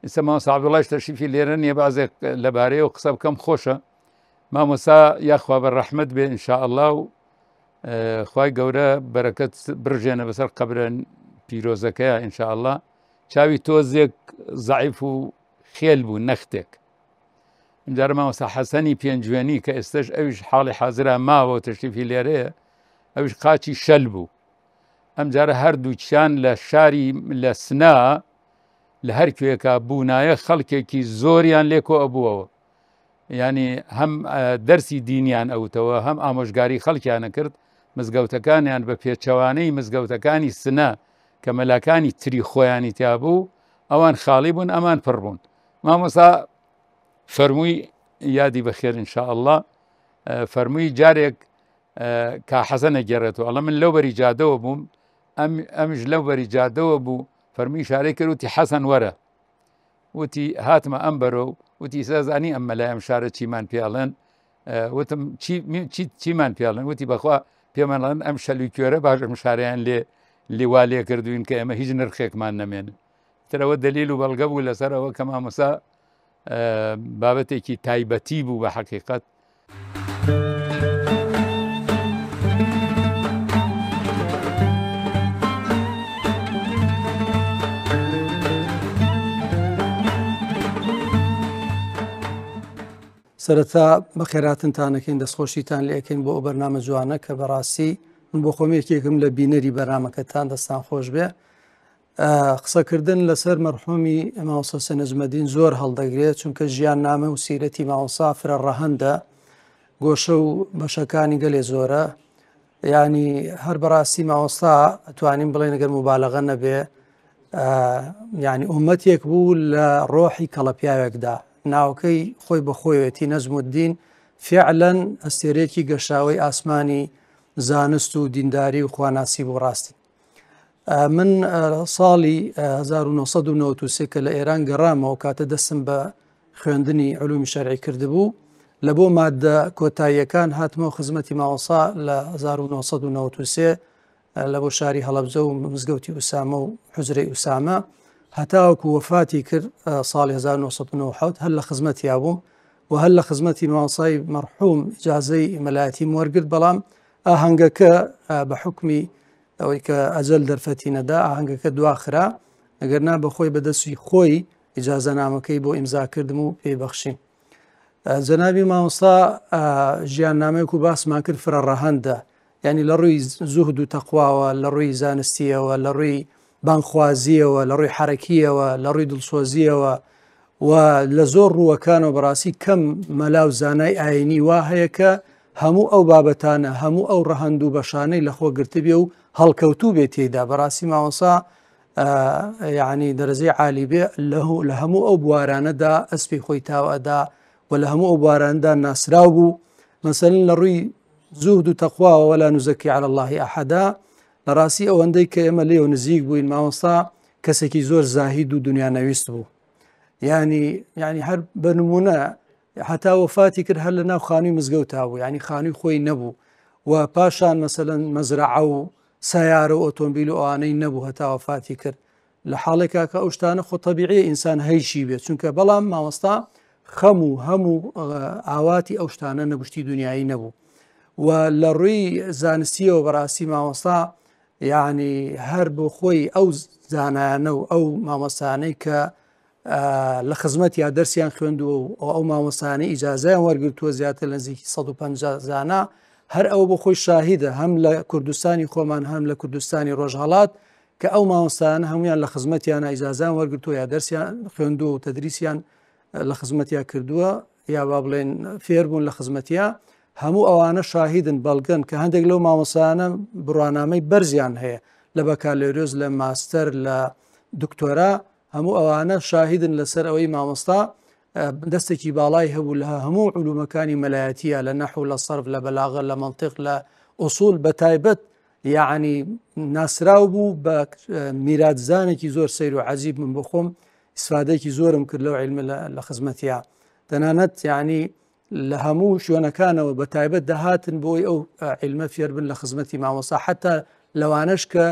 ئێستا مامۆستا عەبدوڵڵایش تەشریفی لێرە نییە بازێک لەبارەیەوە قسە بکەم خۆشە مامۆستا یاخوا بە ڕەحمەت بێ ئینشاءاللە و خوای گەورە بەرەکەت بڕژێنە بەسەر قەبرە پیرۆزەکەیە ئینشاءاللە چاوی تۆزێک زەعیف و خێل بوو نەختێک ئەمجارە مامۆستا حەسەنی پێنجوێنی کە ئێستش ئەویش حاڵی حازرا ماوە و تەشریفی لێرەیە ئەویش قاچی شەل بوو. ئەمجارە هەردووکیان لە شاری لە سنا لە هەر کوێکا بوونایە خەڵکێکی زۆریان لێ کۆ ئەبووەوە ینی هەم دەرسی دینیان ئەوتەوە هەم ئامۆژگاری خەڵکیانە کرد مزگەوتەکانیان بە پێچەوانەی مزگەوتەکانی سنە کە مەلاکانی تری خۆیانی تیا بوو ئەوان خاڵی بوون ئەمان پڕ بوون مامۆسا فەرمووی یادی بەخێر ان شاء الله فەرمووی جارێک کا حەسەنە گێڕێتەوە ئەڵە من لەو بەری جادەوە بووم ئەم ئەمش لەو بەری جادەوە بوو فەرمی شارەی کرد وتی حەسەن وەرە وتی هاتمە ئەم بەرە و وتی سازانی ئەم مەلای ئەم شارە چیمان پێڵێن وتم چی چی چیمان پێڵێن وتی بەخوا پێمانڵێن ئەم شەلوی کوێرە باش ئەم شارەیان لێ لیوا لێ کردوین کە ئێمە هیچ نرخێکمان نەمێنن ترەوە دلیل و بەڵگە بوو لەسەر ئەوە کە مامۆسا بابەتێکی تایبەتی بوو بە حەقیقەت. سەرەتا بەخێراتنتان ئەکەین دەستخۆشیتان لێ ئەکەین بۆ ئەو بەرنامە جوانە کە بەڕاستی من بۆ خۆم یەکێکم لە بینەری بەرنامەکەتان دەستان خۆش بێ قسەکردن لەسەر مەرحومی مامۆستا سێ نەجمەدین زۆر هەڵدەگرێت چونکە ژیان نامە و سیرەتی مامۆستا فرە ڕەهەندە گۆشە و بەشەکانی گەلێ زۆرە ینی هەر بەڕاستی مامۆستا ئەتوانین بڵێن گەر مبالغە نەبێ ینی ئومەتێک بوو لە ڕۆحی کەڵە پیاوێکدا ناوەکەی خۆی بە خۆیەتی نەجمودین فعلەن ئەستێرێکی گەشاوەی ئاسمانی زانست و دینداری و خواناسی بوو ڕاستی من ساڵی 1993 کە لە ئێران گەڕامەوە کاتە دەستم بە خوێندنی علومی شەرعی کردبوو لە بۆ مادە کۆتاییەکان هاتمەوە خزمەتی ماوەسا لە 1993 لە بۆ شاری هەڵەبجە و مزگەوتی ئوسامە و حجرەی ئوسامە هەتاوەکو وەفاتی کرد ساڵی 1990 هەر لە خزمەتیا بووم و هەر لە خزمەتی ماوەسای مەرحوم ئیجازەی مەلایەتیم وەرگرت بەڵام ئاهەنگەکە بە حوکمی ئەوەی کە ئەجەل دەرفەتی نەدا ئاهەنگەکە دواخرا ئەگەر نا بەخۆی بەدەستی خۆی ئیجازەنامەکەی بۆ ئیمزا کردم و پێی بەخشیم جەنابی مامۆستا ژیان نامەیەک و باسمان کرد فرە ڕەهەندە یعنی لە ڕووی زوهد و تەقواوە لە ڕووی زانستیەوە لە ڕووی بانخوازیەوە لە ڕووی حرەکیەوە لە ڕووی دڵسۆزیەوە و لە زۆر ڕووەکانەوە بەڕاستی کەم مەلا و زانای ئاینی وا هەیە کە هەموو ئەو بابەتانە هەموو ئەو ڕەهەند و بەشانەی لەخۆ گرتبێ و هەڵکەوتوو بێ تێیدا بەڕاستی مامۆسا یعنی دەرەجەی عالی بێ لە هەموو ئەو بوارانەدا ئەسپی خۆی تاوەدا و لە هەموو ئەو بواراندا ناسراو بوو مەسەلەن لە ڕووی زوهد و تەقواوە ولا نزەکی على الله أحدا لە ڕاستی ئەوەندەی کە ئێمە لێو نزیک بووین مامۆستا کەسێکی زۆر زاهید و دنیا نەویست بوو ینی ینی هەر بە نمونە هەتا وەفاتی کرد هەر لە ناو خانووی مزگەوتا بوو ینی خانووی خۆی نەبوو و پاشان مەسەلەن مەزرعە و سیارە و ئۆتۆمبیل و ئەوانەی نەبوو هەتا وەفاتی کرد لە حاڵێکا کە ئەو شتانە خۆ تەبیعیە ئینسان هەیشی بێت چونکە بەڵام مامۆستا خەم و هەموو ئاواتی ئەو شتانە نەبشتی دنیایی نەبوو و لە ڕووی زانستیەوە بەڕاستی مامۆستا یعنی هەر بۆ خۆی ئەو زانایانە و ئەو مامۆستانەی کە لە خزمەت یا دەرسیان خوێندووە و ئەو مامۆستانەی ئیجازیان وەرگرتووە زیاتر لە نزیکی 150 زانا هەر ئەو بۆ خۆی شاهیدە هەم لە کوردستانی خۆمان هەم لە کوردستانی ڕۆژهڵات کە ئەو مامۆستایانە هەمویان لە خزمەتیانە ئیجازیان وەرگرتووە یا دەرسیان خوێندووە و تەدریسیان لە خزمەتیا کردووە یا با بڵێن فێربوون لە خزمەتیا هەموو ئەوانە شاهیدن بەڵگەن کە هەندێک لەو مامۆستایانە بڕوانامەی بەرزیان هەیە لە بەکالۆریۆس لە ماستەر لە دکتۆرا هەموو ئەوانە شاهیدن لەسەر ئەوەی مامۆستا دەستێکی باڵای هەبوو لە هەموو علومەکانی مەلایەتیە لە نەحو لە سەرف لە بەلاغە لە مەنتیق لە ئوسول بە تایبەت یەعنی ناسراو بوو بە میراتزانێکی زۆر سەیر و عەجیب من بخۆم ئیسفادەیەکی زۆرم کرد لەو عیلمە لە خزمەتیا تەنانەت یعنی لە هەموو شوێنەکانەوە بە تایبەت دەهاتن بۆی ئەو عیلمە فێربن لە خزمەتی مامۆستا حتا لەوانەش کە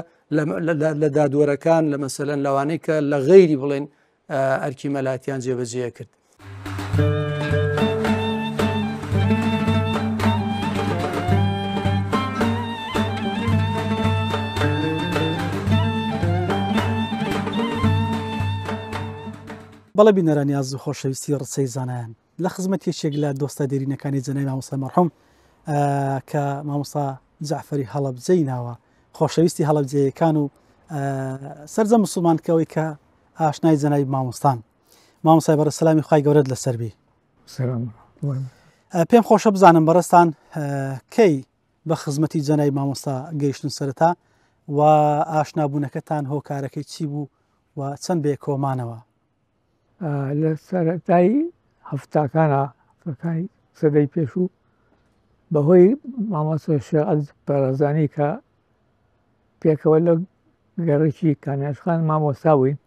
لە دادوەرەکان لە مەسەلەن لەوانەی کە لە غەیری بڵێن ئەرکی مەلاتیان جێبەجێ کرد. بەڵێ بینەرانی ئازیز و خۆشەویستی ڕچەی زانایان لە خزمەت یەکێک لە دۆستە دێرینەکانی جەنابی مامۆستا مەرحوم کە مامۆستا جەعفەری هەڵەبجەی ناوە. خۆشەویستی هەڵەبجەیەکان و سەرجەم مسلمان کەەوەی کە ئاشنای جەنابی مامۆستان. مامۆستای بەڕێز سەلامی خوای گەورەت لەسەر بی. سلام. پێم خۆشە بزانم بەڕێزتان کەی بە خزمەتی جەنابی مامۆستا گەیشتن سەرەتا و ئاشنابوونەکەتان هۆکارەکەی چی بوو و چەند بەیەکەوە مانەوە؟ لە سەرەتای هەفتاکانە هەفتاکانی سەدەی پێشوو بەهۆی مامۆستا شێخ عەزیز بارزانی کە پێکەوە لە گەڕێکی کامیاشخان مامۆستا بووین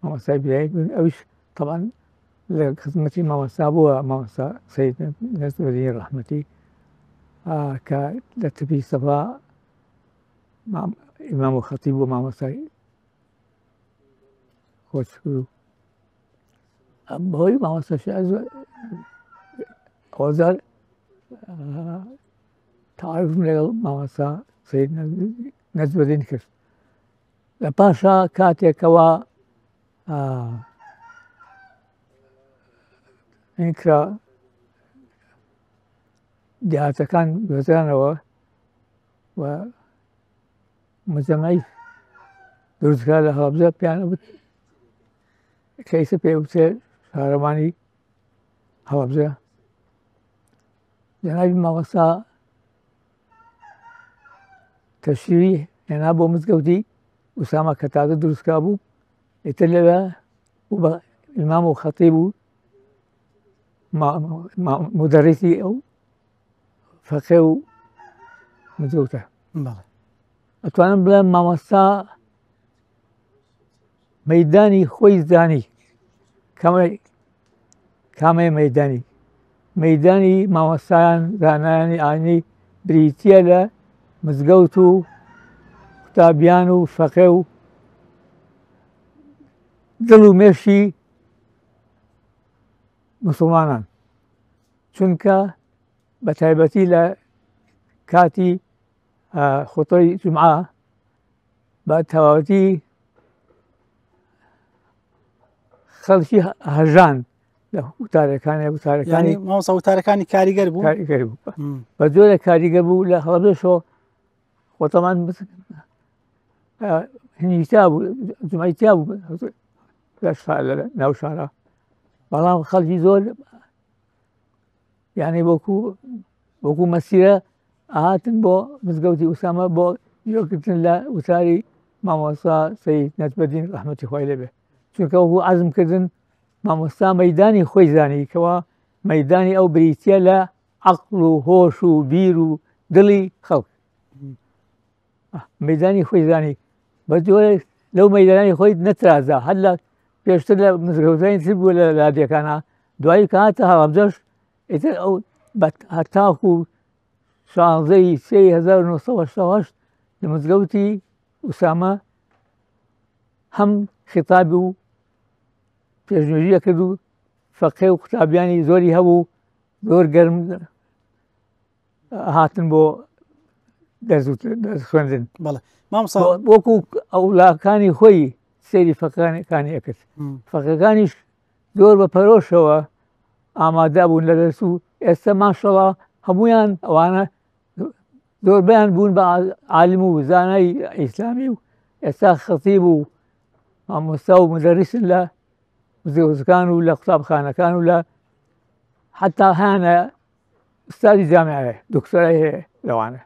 مامۆستای برایەک بووین ئەویش تەبعەن لە خزمەتی مامۆستا بووە مامۆستا سەید نەجمەدینی ڕەحمەتی کە لە تپی سەفا ئیمام و خەتیب بوو مامۆستای کۆچکرد بەهۆی مامۆستا شێعر ئەوجار تعارفم لەگەڵ مامۆستا سەید نەجمەدین کرد لە پاشا کاتێکەوە کرا دیهاتەکان گوێزرانەوە و مجەمعی دروستکرا لە هەڵەبجە پێیان وت کە ئیسە پێ وترێ شارەوانی هەڵەبجە جەنابی مامۆستا تەشریفی هێنا بۆ مزگەوتی ئوسامە کە تازە دروستکرا بوو ئیتر لەوێ بوو بە ئیمام و خەتیب و مدەڕیسی ئەو فەقێ و مزگەوتە ئەتوانم بڵێم مامۆستا مەدانی خۆی زانی کامەیە مەدانی مەدانی مامۆستایان زانایانی ئاینی بریتە لە مزگەوت و قوتابیان و فەقێ و دڵ و مێشی مسلمانان چونکە بە تایبەتی لە کاتی خوتەی جمعە بە تەواوەتی خەڵکی هەژان لە وتارەکانی وتارەکانی مامۆستا وتارەکانی کاریگەر بوو کاریگەر بوو بە جۆرە کاریگەر بوو لە هەڵەبجەشەوە خۆتەمان هینی تیا بوو جمعی تیا بوو لە ناو شارە بەڵام خەڵکی زۆر یعنی وەکو وەکو مەسیرە ئەهاتن بۆ مزگەوتی ئوسامە بۆ گوێکردن لە وتاری مامۆستا سەید نەجمەدین ڕەحمەتی خوای لێبێ چونکە وەکو عەزم کردن مامۆستا مەدانی خۆی زانی کەوا مەدانی ئەو بریتە لە عەقڵ و هۆش و بیر و دڵی خەڵک مەدانی خۆی زانی بە جۆرێک لەو مەدانی خۆی نەترازا هەر لە پێشتر لە مزگەوتانی تر بوو لە لادێکانە دوایی کە هاتە هەڵەبجەش ئیتر ئەو هەتاکو شانزەی سێی 1970 لە مزگەوتی ئوسامە هەم خیتابی و پێشنوێژی کرد و فەقێ و قوتابیانی زۆری هەبوو زۆر گەرم هاتن بۆ دەرس خوێندن وەکو ئەولاکانی خۆی سەیری فەقەکانی ئەکرد فەقەکانیش زۆر بە پەرۆشەوە ئامادە بوون لە دەرس و ئێستا ماشەڵا هەمویان ئەوانە زۆربیان بوون بە عالم و زانای ئیسلامی و ئێستا خەتیب و مامۆستا و مدەریسن لە مزگەوتەکان و لە قوتابخانەکان و لە حتا هەیانە ئوستادی جامیعەیە دکتۆرای هەیە لەوانە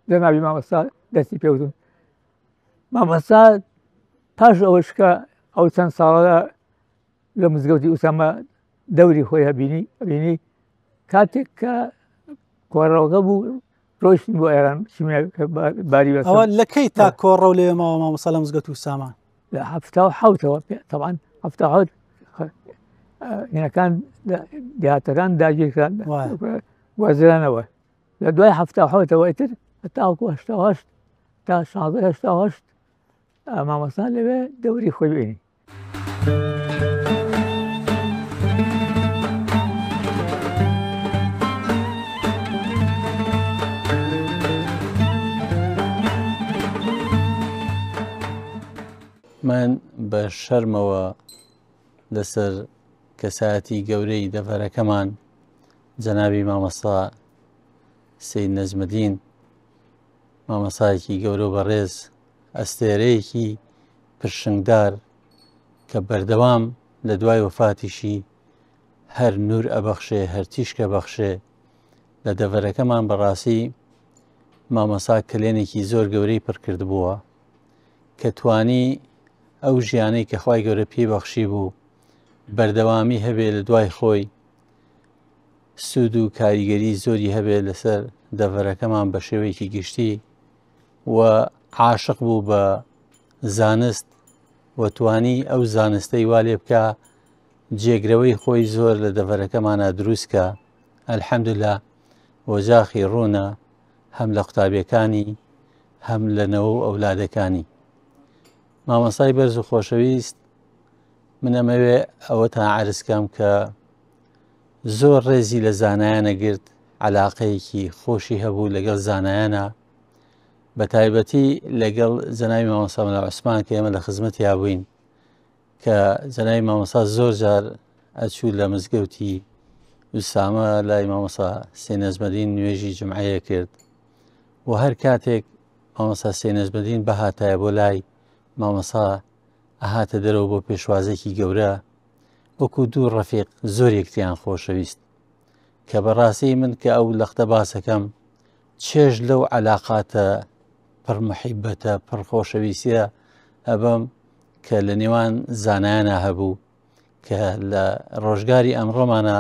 جەنابی مامۆستا دەستی پێوتون مامۆستا پاش ئەوەش کە ئەو چەند ساڵە لە مزگەوتی ئوسامە دەوری خۆی هەبینی بینی کاتێک کە کۆڕەوەکە بوو ڕۆیشتن بۆ ئێران باری ئەوە لە کەی تا کۆڕەو لێ ماوە مامۆستا لە مزگەوت ئوسامە لە هەفتا و حوتەوە تەوان هەفتا حوت هینەکان دیاتەکان داگیرکران وەزرانەوە لە دوای هەفتا حوتەوە ئیتر هەتاوەکو هەشتا هەشت تا شازدە هەشتا هەشت مامۆستا لەوێ دەوری خۆی بینی. من بە شەرمەوە لەسەر کەسایەتی گەورەی ، جەنابی مامۆستا سەید نەجمەدین. مامۆستایەکی گەورە و بەڕێز، ئەستێرەیەکی پرشنگدار کە بەردەوام لە دوای وەفاتیشی هەر نوور ئەبەخشێ، هەر تیشک ئەبەخشێ لە دەڤەرەکەمان. بەڕاستی مامۆستا کەلێنێکی زۆر گەورەی پڕ کردبووە کە توانی ئەو ژیانەی کە خوای گەورە پێی بەخشی بوو بەردەوامی هەبێ لە دوای خۆی، سوود و کاریگەری زۆری هەبێت لەسەر دەڤەرەکەمان بە شێوەیەکی گشتی و عاشق بوو بە زانست و توانی ئەو زانستەی وا لێ بکە جێگرەوەی خۆی زۆر لە دەڤەرەکەمانە دروستکە. الحەمدلله وەجاخی ڕوونە هەم لە قوتابیەکانی هەم لە نەوە و ئەولادەکانی. مامۆستای بەرز و خۆشەویست، من ئەمەوێ ئەوەتان عەرز کەم کە زۆر ڕێزی لە زانایانە گرت، عەلاقەیەکی خۆشی هەبوو لەگەڵ زانایانە، بە تایبەتی لەگەڵ جەنابی مامۆستا مەلا عوسمان کە ئێمە لە خزمەتیا بووین، کە جەنابی مامۆستا زۆر جار ئەچوو لە مزگەوتی ئوسامە لای مامۆستا سێ نەجمەدین نوێژی جمعەیە کرد و هەر کاتێک مامۆستا سێ نەجمەدین بەهاتایە بۆ لای مامۆستا ئەهاتە دەرەوە بۆ پێشوازێکی گەورە، وەکو دوو ڕەفیق زۆر یەکتریان خۆشەویست، کە بەڕاستی من کە ئەو لەختە باسەکەم چێژ لەو عەلاقاتە پڕ محیبەتە پڕ خۆشەویستیە ئەبەم کە لە نێوان زانایانە هەبوو، کە لە ڕۆژگاری ئەمڕۆمانە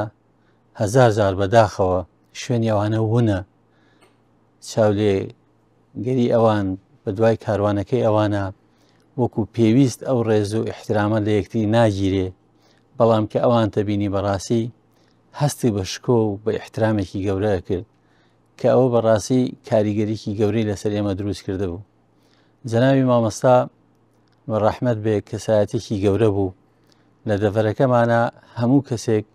هەزار جار بەداخەوە شوێنی ئەوانە ونە. چاولێ گەری ئەوان بە دوای کاروانەکەی ئەوانە وەکو پێویست ئەو ڕێز و ئیحترامە لە یەکتری ناگیرێ، بەڵام کە ئەوان تەبینی بەڕاستی هەستی بە شکۆ و بە ئیحترامێکی گەورە کرد، کە ئەوە بەڕاستی کاریگەریکی گەورەی لەسەر ئێمە دروست کرده بوو. جەنابی مامۆستا بە ڕەحمەت بێ کەسایەتێکی گەورە بوو لە دەڤەرەکەمانە، هەموو کەسێک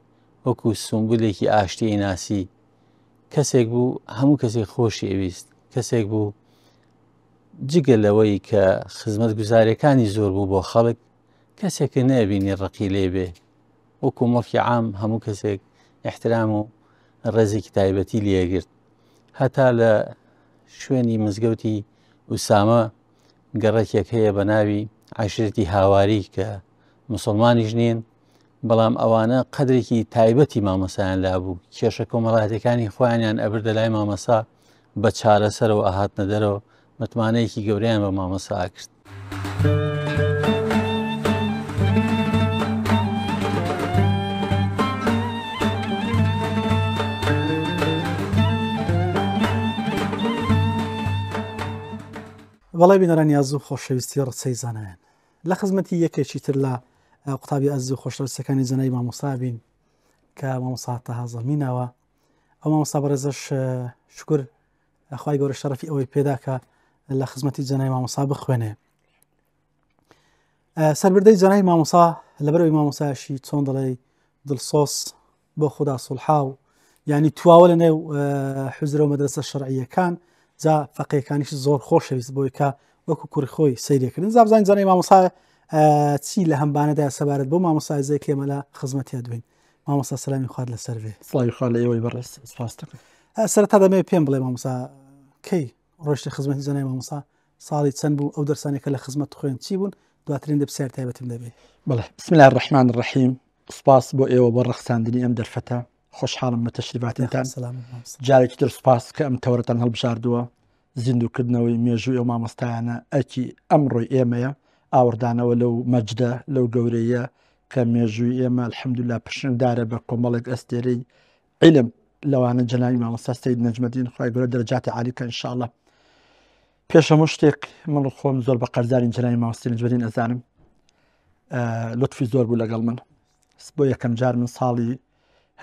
وەکو سومبولێکی ئاشتی ناسی، کەسێک بوو هەموو کەسێک خۆشی ئەویست، کەسێک بوو جگە لەوەی کە خزمەت گوزارەکانی زۆر بوو بۆ خەڵک، کەسێک نەبینی ڕقی لێ بێ، وەکو مڵکی عام هەموو کەسێک احترام و ڕێزێکی تایبەتی لێگرت. هەتا لە شوێنی مزگەوتی ئوسامە گەڕەکێک هەیە بە ناوی عەشرەتی هاواری کە مسلمانیش نین، بەڵام ئەوانە قەدرێکی تایبەتی مامۆستایان لابوو، کێشە کۆمەڵایەتەکانی خۆیانیان ئەبردە لای مامۆستا بە چارەسەرەوە ئەهاتنە دەرەوە، متمانەیەکی گەورەیان بە مامۆستا ئەکرد. بەڵێ بینەرانی ئازیز و خۆشەویستی ڕچەی زانایان، لە خزمەتی یەکێکی تر لە قوتابی ئەزیز و خۆشەویستەکانی جەنابی مامۆستا بین کە مامۆستا تەها زەڵمی ناوە. ئەو مامۆستا بەڕێزەش شکر خوای گەورە شەرەفی ئەوەی پێدا کە لە خزمەتی جەنابی مامۆستا بخوێنێ. سەربردەی جەنابی مامۆستا لەبەرەوەی مامۆستاشی چۆن دەڵێ دڵسۆز بۆ خودا سوڵحاو یعنی تواوە لە نێو حوجرە و مەدرسە شەرعیەکان، جا فەقێکانیش زۆر خۆشەویست بۆی کە وەکو کوڕی خۆی سەیرێکردن. جا بزانین جەنابی مامۆستا چی لە هەمبانەدا سەبارەت بۆ مامۆستا زێ کێمە لە خزمەتیا دوێن. مامۆستا سەلامی خوات لەسەر بێ. سڵاوی خوا لە ئێوەی بەڕێز، سپاس دەکەم. سەرەتا دەمەوێت پێم بڵێ مامۆستا کەی ڕۆیشتی خزمەتی جەنابی مامۆستا، ساڵی چەند بوو، ئەو دەرسانەی کە لە خزمەت خوێن چی بوون؟ دواترین دە پرسیاری تایبەتیم دەبێ. بەڵێ، بسم اللە الرحمن الرحیم. سوپاس بۆ ئێوە بۆ ڕەخساندنی ئەم دەرفەتە، خۆشحاڵم بە تەشریفاتتان. جارێکی تر سوپاس کە ئەم تەوەرەتان هەڵبژاردووە. زیندووکردنەوەی مێژووی ئەو مامۆستایانە ئەرکی ئەمڕۆی ئێمەیە، ئاوڕدانەوە لەو مەجدە، لەو گەورەیە کە مێژووی ئێمە الحمدلله پرشنگدارە بە کۆمەڵێک ئەستێرەی علم، لەوانە جەنابی مامۆستا سەید نەجمەدین، خوای گەورە دەرەجاتی عالی بکە ان شاء الله. پێش هەموو شتێک من خۆم زۆر بە قەرزاری جەنابی مامۆستا نەجمەدین ئەزانم، لوتفی زۆر بوو لەگەڵ من. بۆ یەکەم جار من ساڵی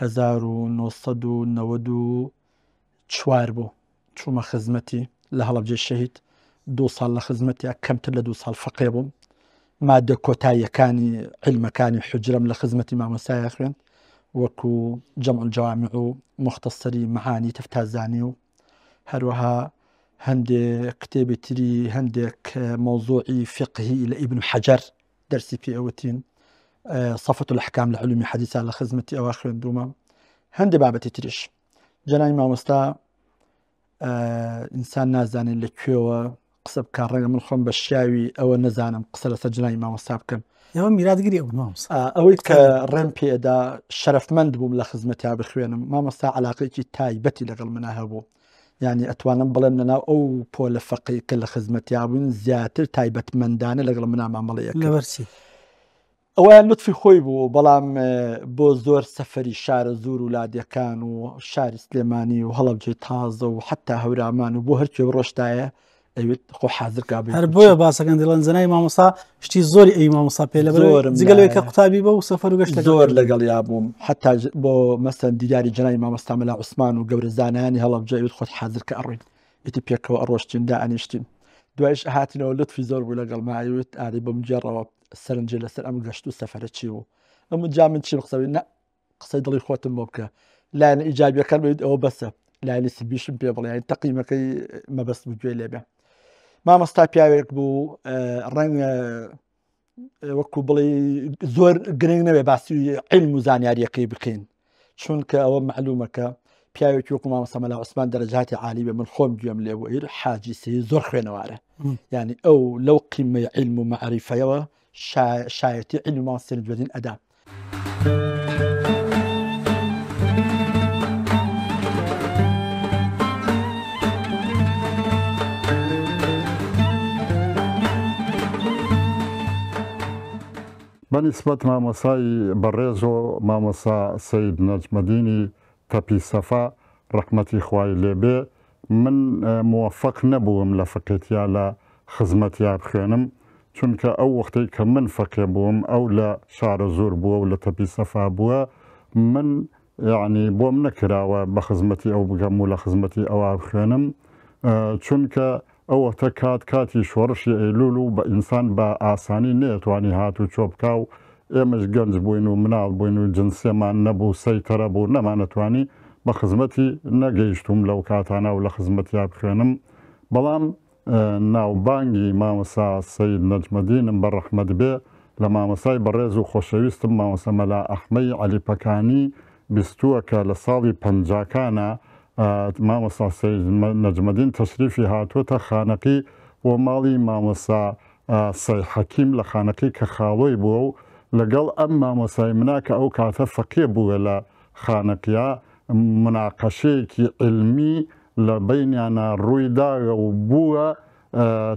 1994 بوو چوومە خزمەتی لە هەڵەبجەی شەهید، دوو ساڵ لە خزمەتیا، کەمتر لە دوو ساڵ فەقێ بووم. مادە کۆتاییەکانی علمەکانی حجرەم لە خزمەتی مامۆستایە خوێند، وەکو جەمع الجوامع و مختصری معانی تەفتازانی و هەروەها هەندێک کتێبی تری هەندێک مەوزوعی فقهی لە ئیبن حەجەر دەرسی پێ ئەوتین، صفة الأحکام لە علومی حەدیثا لە خزمەتی ئەوە خوێندوومە، هەندێک بابەتی تریش. جەنابی مامۆستا. ئینسان نازانێت لە کوێوە قسە بکە ڕەنگە من خۆم بە شیاوی ئەوە نەزانم قسە لەسەر جنای مامۆستا بکەم ئێوە میراتگری ئەو مامۆستا ئەوەی کە ڕێم پێدا شەرەفمەند بووم لە خزمەتیا بخوێنم مامۆستا علاقێکی تایبەتی لەگەڵ منا هەبوو یعنی ئەتوانم بڵێم لەناو ئەو پۆلە فەقی کە لە خزمەتیا بوون زیاتر تایبەتمەندانە لەگەڵ منا مامەڵەیە لەبەرچی ئەوەیان لوتفی خۆی بوو بەڵام بۆ زۆر سەفەری شارە زور و لادێکان و شاری سلێمانی و هەڵەبجەی تازە و حتا هەورامان و بۆ هەرکوێ بڕۆشتایە ئەوێت خۆ حاضر کا هەر بۆیە باسەکەن دڵەن جەنای مامۆستا شتی زۆری ئەی مامۆستا پێ لە زۆرم جگە لەوەی کە قوتابی بە و سەفەر و گەشت زۆر لەگەڵ یا بووم حتا بۆ مەسەن دیداری جەنای مامۆستا مەلا عوسمان و گەورە زانایانی هەڵەبجە ئەوێت خۆت حاضر کە ئەڕۆین ئیتی پێکەوە ئەڕۆشتین دائەنیشتین دوایش هاتینەوە لوتفی زۆر بوو لەگەڵ ما ئەیوت ئاری بم گێڕەوە سەرنجی لەسەر ئەم گەشت و سەفەرە چی بوو ئەم جا من چی قسە نە قسەی دڵی خۆتم بۆ بکە لایەنە ئیجابیەکان بێت ئەوە بەسە لایەنی سلبیشم پێ بڵێ یانی تەقیمەکەی مەبەست بوو گوێ لێبێ مامۆستا پیاوێک بوو ڕەنگە وەکو بڵێ زۆر گرنگ نەبێ باسی علم و زانیاریەکەی بکەین چونکە ئەوە معلومەکە پیاوێکی وەکو مامۆستا مەلا عوسمان دەرەجاتی عالی بێ من خۆم گوێم لێ بوو ئیر حاجی سەی زۆر خوێنەوارە یعنی ئەو لەو قیمەی علم و مەعریفەیەوە شایەتی علم مامۆستا نەجمەدین ئەدا. بە نیسبەت مامۆستای بەڕێز و مامۆستا سەید نەجمەدینی تەپی سەفا ڕەحمەتی خوای لێ بێ من موەفەق نەبووم لە فەقێتیا لە خزمەتیا بخوێنم چونکە ئەو وەختەی کە من فەقێ بووم ئەو لە شارەزوور بووە و لە تەپی سەفا بووە من یەعنی بۆم نەکراوە بە خزمەتی ئەو بگەم و لە خزمەتی ئەوا بخوێنم چونکە ئەو وەختە کات کاتی شۆڕشی ئەیلول و بە ئینسان بە ئاسانی نەیەتوانی هات و چۆ بکا و ئێمەش گەنج بووین و مناڵ بووین و جنسێمان نەبوو سەیتەرە بوو نەمانەتوانی بە خزمەتی نەگەیشتووم لەو کاتانە و لە خزمەتیا بخوێنم بەڵام ناوبانگی مامۆستا سەید نەجمەدینم بە ڕەحمەت بێ لە مامۆستای بەڕێز و خۆشەویستم مامۆستا مەلا ئەحمەی عەلی پەکانی بیستووە کە لە ساڵی پەنجاکانا مامۆستا سەید نەجمەدین تەشریفی هاتووەتە خانەقی بۆ ماڵی مامۆستا سەی حەکیم لە خانەقی کە خاڵۆی بووە و لەگەڵ ئەم مامۆستای منا کە ئەو کاتە فەقێ بووە لە خانەقیا موناقەشەیەکی عیلمی لە بەینیانا ڕووی داگە و بووە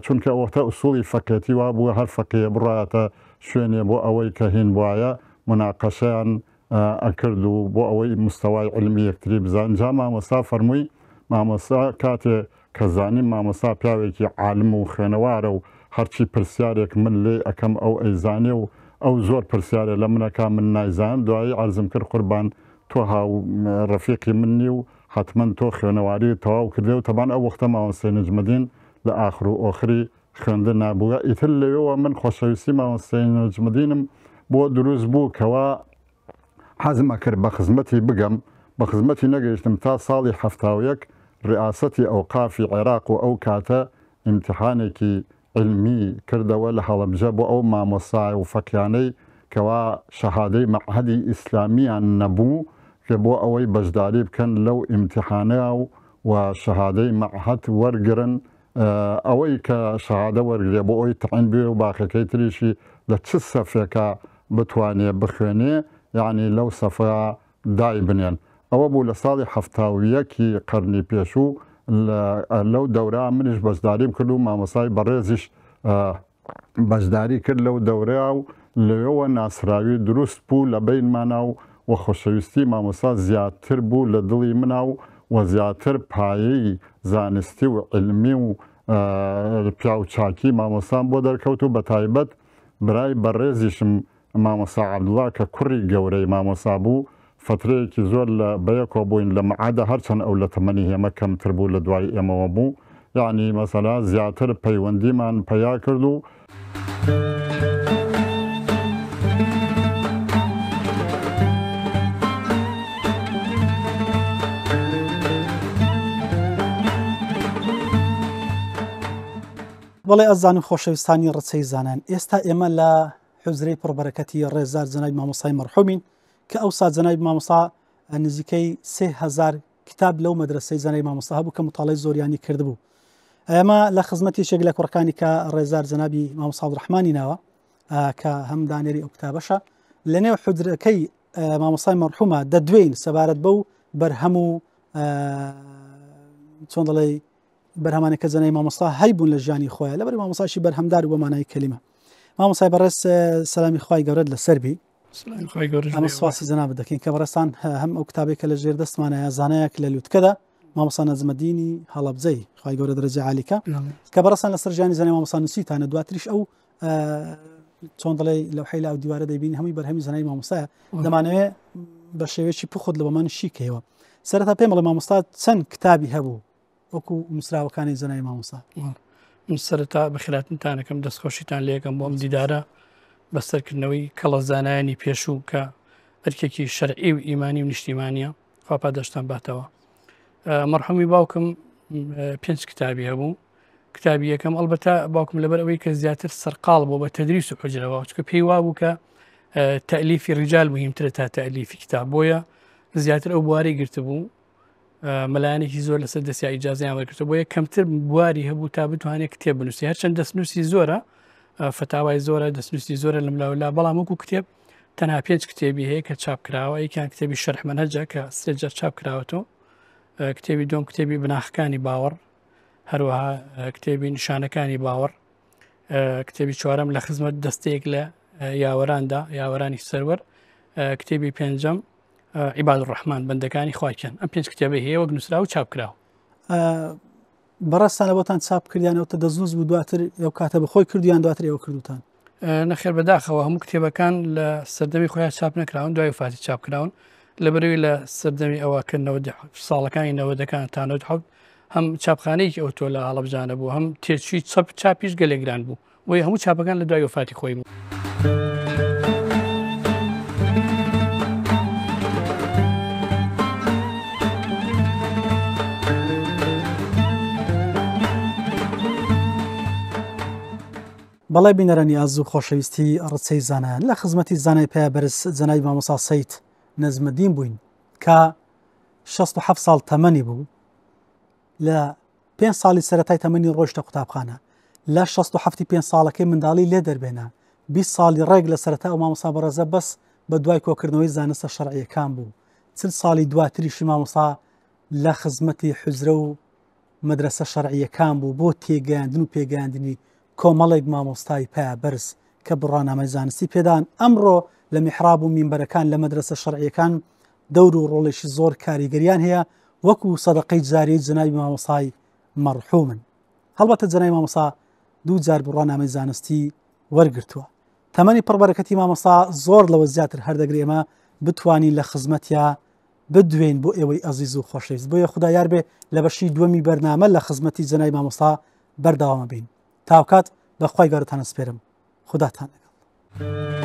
چونکە ئەوەختە ئوسوڵی فەقێتی وا بووە هەر فەقێیە بڕایەتە شوێنێ بۆ ئەوەی کە هین بوایە موناقەشەیان ئەکرد و بۆ ئەوەی مستەوای عیلمی یەکتری بزان جا مامۆستا فەرمووی مامۆستا کاتێ کە زانیم مامۆستا پیاوێکی عالم و خوێنەوارە و هەرچی پرسیارێک من لێی ئەکەم ئەو ئەیزانێ و ئەو زۆر پرسیارێ لە من ئەکا من نایزانم دوایی عەرزم کرد قوربان تۆ هاو ڕەفیقی من نی و حەتمەن تۆ خوێنەواریت تەواو کردێ و تەبان ئەو وەختە مامۆستای نەجمەدین لە ئاخر و ئۆخری خوێندن نابووە ئیتر لەوێوە من خۆشەویستی مامۆستای نەجمەدینم بۆ دروست بوو کەوا حەزم ئەکرد بە خزمەتی بگەم بە خزمەتی نەگەیشتم تا ساڵی 71 ڕیاسەتی ئەوقافی عێراق و ئەو کاتە ئیمتیحانێکی عیلمی کردەوە لە هەڵەبجە بۆ ئەو مامۆستا و فەقیانەی کەوا شەهادەی مەعهەدی ئیسلامیان نەبوو کە بۆ ئەوەی بەشداری بکەن لەو ئیمتیحانە و شەهادەی مەعهەد وەرگرن ئەوەی کە شەهادە وەرگرێ بۆ ئەوەی تەعین بوێ و باقیەکەی تریشی لە چ سەفێکا بتوانێ بخوێنێ یەعنی لەو سەفە دایبنێن ئەوە بوو لە ساڵی 71 ی قەرنی پێشوو لە لەو دەورە منیش بەشداریم کرد و مامۆستای بەڕێزیش بەشداری کرد لەو دەورەیا و لەوێوە ناسراوی دروست بوو لە بەینمانا و و خۆشەویستی مامۆستا زیاتر بوو لە دڵی منا و و زیاتر پایەی زانستی و عیلمی و پیاو چاکی مامۆستام بۆ دەرکەوت و بەتایبەت برای بەڕێزیشم مامۆستا عەبدوڵا کە کوڕی گەورەی مامۆستا بوو فەترەیەکی زۆر لە بەیەکەوە بووین لە مەعادە هەرچەند ئەو لە تەمەنی ئێمە کەمتر بوو لە دوای ئێمەوە بوو یەعنی مەسەلا زیاتر پەیوەندیمان پەیا کرد و. بەڵێ ئەزانم خۆشەویستانی ڕچەی زانان ئێستا ئێمە لە حوجرەی پڕ بەرەکەتی ڕێزدار جەنابی مامۆستای مەرحومین کە ئەوسا جەنابی مامۆستا نزیکەی 3000 کتاب لەو مەدرسەی زانای مامۆستا هەبوو کە متاڵی زۆریانی کردبوو ئێمە لە خزمەت یەکێک لە کوڕەکانی کە ڕێزار جەنابی مامۆستا عەبدولڕەحمانی ناوە کە هەم دانێری ئەو کتابەشە لەنێو حجرەکەی مامۆستای مەرحومە دەدوێین سەبارەت بەو بەرهەم و چۆن دەڵێ بەرهەمانە کە جەنای مامۆستا هەیبوون لە ژیانی خۆیان لەبەر مامۆساشی بەرهەمدار بۆ مانای کەلیمە مامۆسای بەڕێز سەلامی خوای گەورەت لەسەر بی ئەمە سواسی جەنابت دەکەین کە بەڕێزتان هەم ئەو کتابێک کە لە ژێر دەستمانە زانایەک لە لوتکەدا مامۆستا نەجمەدینی هەڵەبجەی خوای گەورە دەرەجە عالیکە کە بەڕێزتان لەسەر ژیانی زانای مامۆستا نووسیتانە دواتریش ئەو چۆن دەڵێ لەو حیلا و دیوارە دەبین هەمووی بەرهەمی زانای مامۆستایە دەمانەوێ بە شێوەیەکی پوخت لە بەمان شیکەوە سەرەتا پێم بڵێ مامۆستا چەند کتابی هەبوو وەکو نووسراوەکانی جەنابی مامۆستا. من سەرەتا بەخێراتنتانەکەم دەستخۆشیتان لێکەم بۆ ئەم دیدارە بەسەرکردنەوەی کەڵە زانایانی پێشوو کە ئەرکێکی شەرعی و ئیمانی و نیشتیمانیە خوا پاداشتان باتەوە مەرحومی باوکم پێنج کتابی هەبوو کتابی یەکەم ئەلبەتە باوکم لەبەر ئەوەی کە زیاتر سەرقاڵ بوو بە تدریس و حجرەوە چکە پێی وابوو کە تەلیفی ڕجال مهمترە تا تەلیفی کتاب بۆیە زیاتر ئەو بواری گرتبوو مەلایەنێکی زۆر لەسەر دەستیا ئیجازەیان وەرگرتووە بۆیە کەمتر بواری هەبوو تا بتوانێت کتێب بنووسی هەرچەند دەستنووسی زۆرە فتاوای زۆرە دەستنووسی زۆرە لەملاولا بەڵام وەکو کتێب تەنها پێنج کتێبی هەیە کە چاپ کراوە یەکیان کتێبی شەرح مەنهەجە کە سێ جار چاپ کراوەتەوە کتێبی دوم کتێبی بناخەکانی باوەڕ هەروەها کتێبی نیشانەکانی باوەڕ کتێبی چوارەم لە خزمەت دەستەیەک لە یاوەراندا یاوەرانی سەروەر کتێبی پێنجەم عیباد الرحمن بەندەکانی خوا کێن ئەم پێنج کتێبەی هەیە وەک نووسراو و چاپ کراوە. بەڕێزتان بۆتان چاپ کردیانەوە تە دەستنووس بوو دواتر ئەو کاتە بەخۆی کردیان دواتر ئێوە کردوتان؟ نەخێر بەداخەوە هەموو کتێبەکان لە سەردەمی خۆیان چاپ نەکراون دوای وفاتی چاپ کراون لەبەرەوەی لە سەردەمی ئەوە کە ساڵەکانی نەوەدەکان تا 97 هەم چاپخانەیەکی ئەوتۆ لە هەڵەبجانە بوو هەم تێچووی چەپ چاپیش گەلێک گران بوو بۆیە هەموو چاپەکان لە دوای وەفاتی خۆی بوو. بەڵێ بینەرانی ئازیز و خۆشەویستی ڕچەی زانایان لە خزمەتی زانای پایە بەرز جەنابی مامۆستا سەید نەجمەدین بووین کە 67 ساڵ تەمەنی بوو لە پێنج ساڵی سەرەتای تەمەنی ڕۆیشتە قوتابخانە. لە 67 پێنج ساڵەکەی منداڵی لێ دەربێنا. 20 ساڵی ڕێک لە سەرەتا ئەو مامۆستا بەڕێزە بەس بە دوای کۆکردنەوەی زانستە شەرعییەکان بوو. 40 ساڵی دواتریشی مامۆستا لە خزمەتی حوجرە و مەدرەسە شەرعییەکان بوو بۆ تێگەیاندن و پێگەیاندنی کۆمەڵێک مامۆستای پایەبەرز کە بڕوانامەی زانستی پێدان ئەمڕۆ لە میحراب و مینبەرەکان لە مەدرەسە شەرعییەکان دەور و ڕۆڵێکی زۆر کاریگەریان هەیە وەکو سەدەقەی جاریەی جەنابی مامۆستای مەڕحومن هەڵبەتە جەنابی مامۆستا دوو جار بڕوانامەی زانستی وەرگرتووە تەمەنی پڕبەرەکەتی مامۆستا زۆر لەوە زیاتر هەردەگرێ ئێمە بتوانین لە خزمەتیا بدوێین بۆ ئێوەی ئەزیز و خۆشەویست بۆیە خودا یار بێ لە بەشی دووەمی بەرنامە لە خزمەتی جەنابی مامۆستا بەردەوامە بین تاوکات بەخوای گەورەتان ئەسپێرم خوداتان لەگەڵ.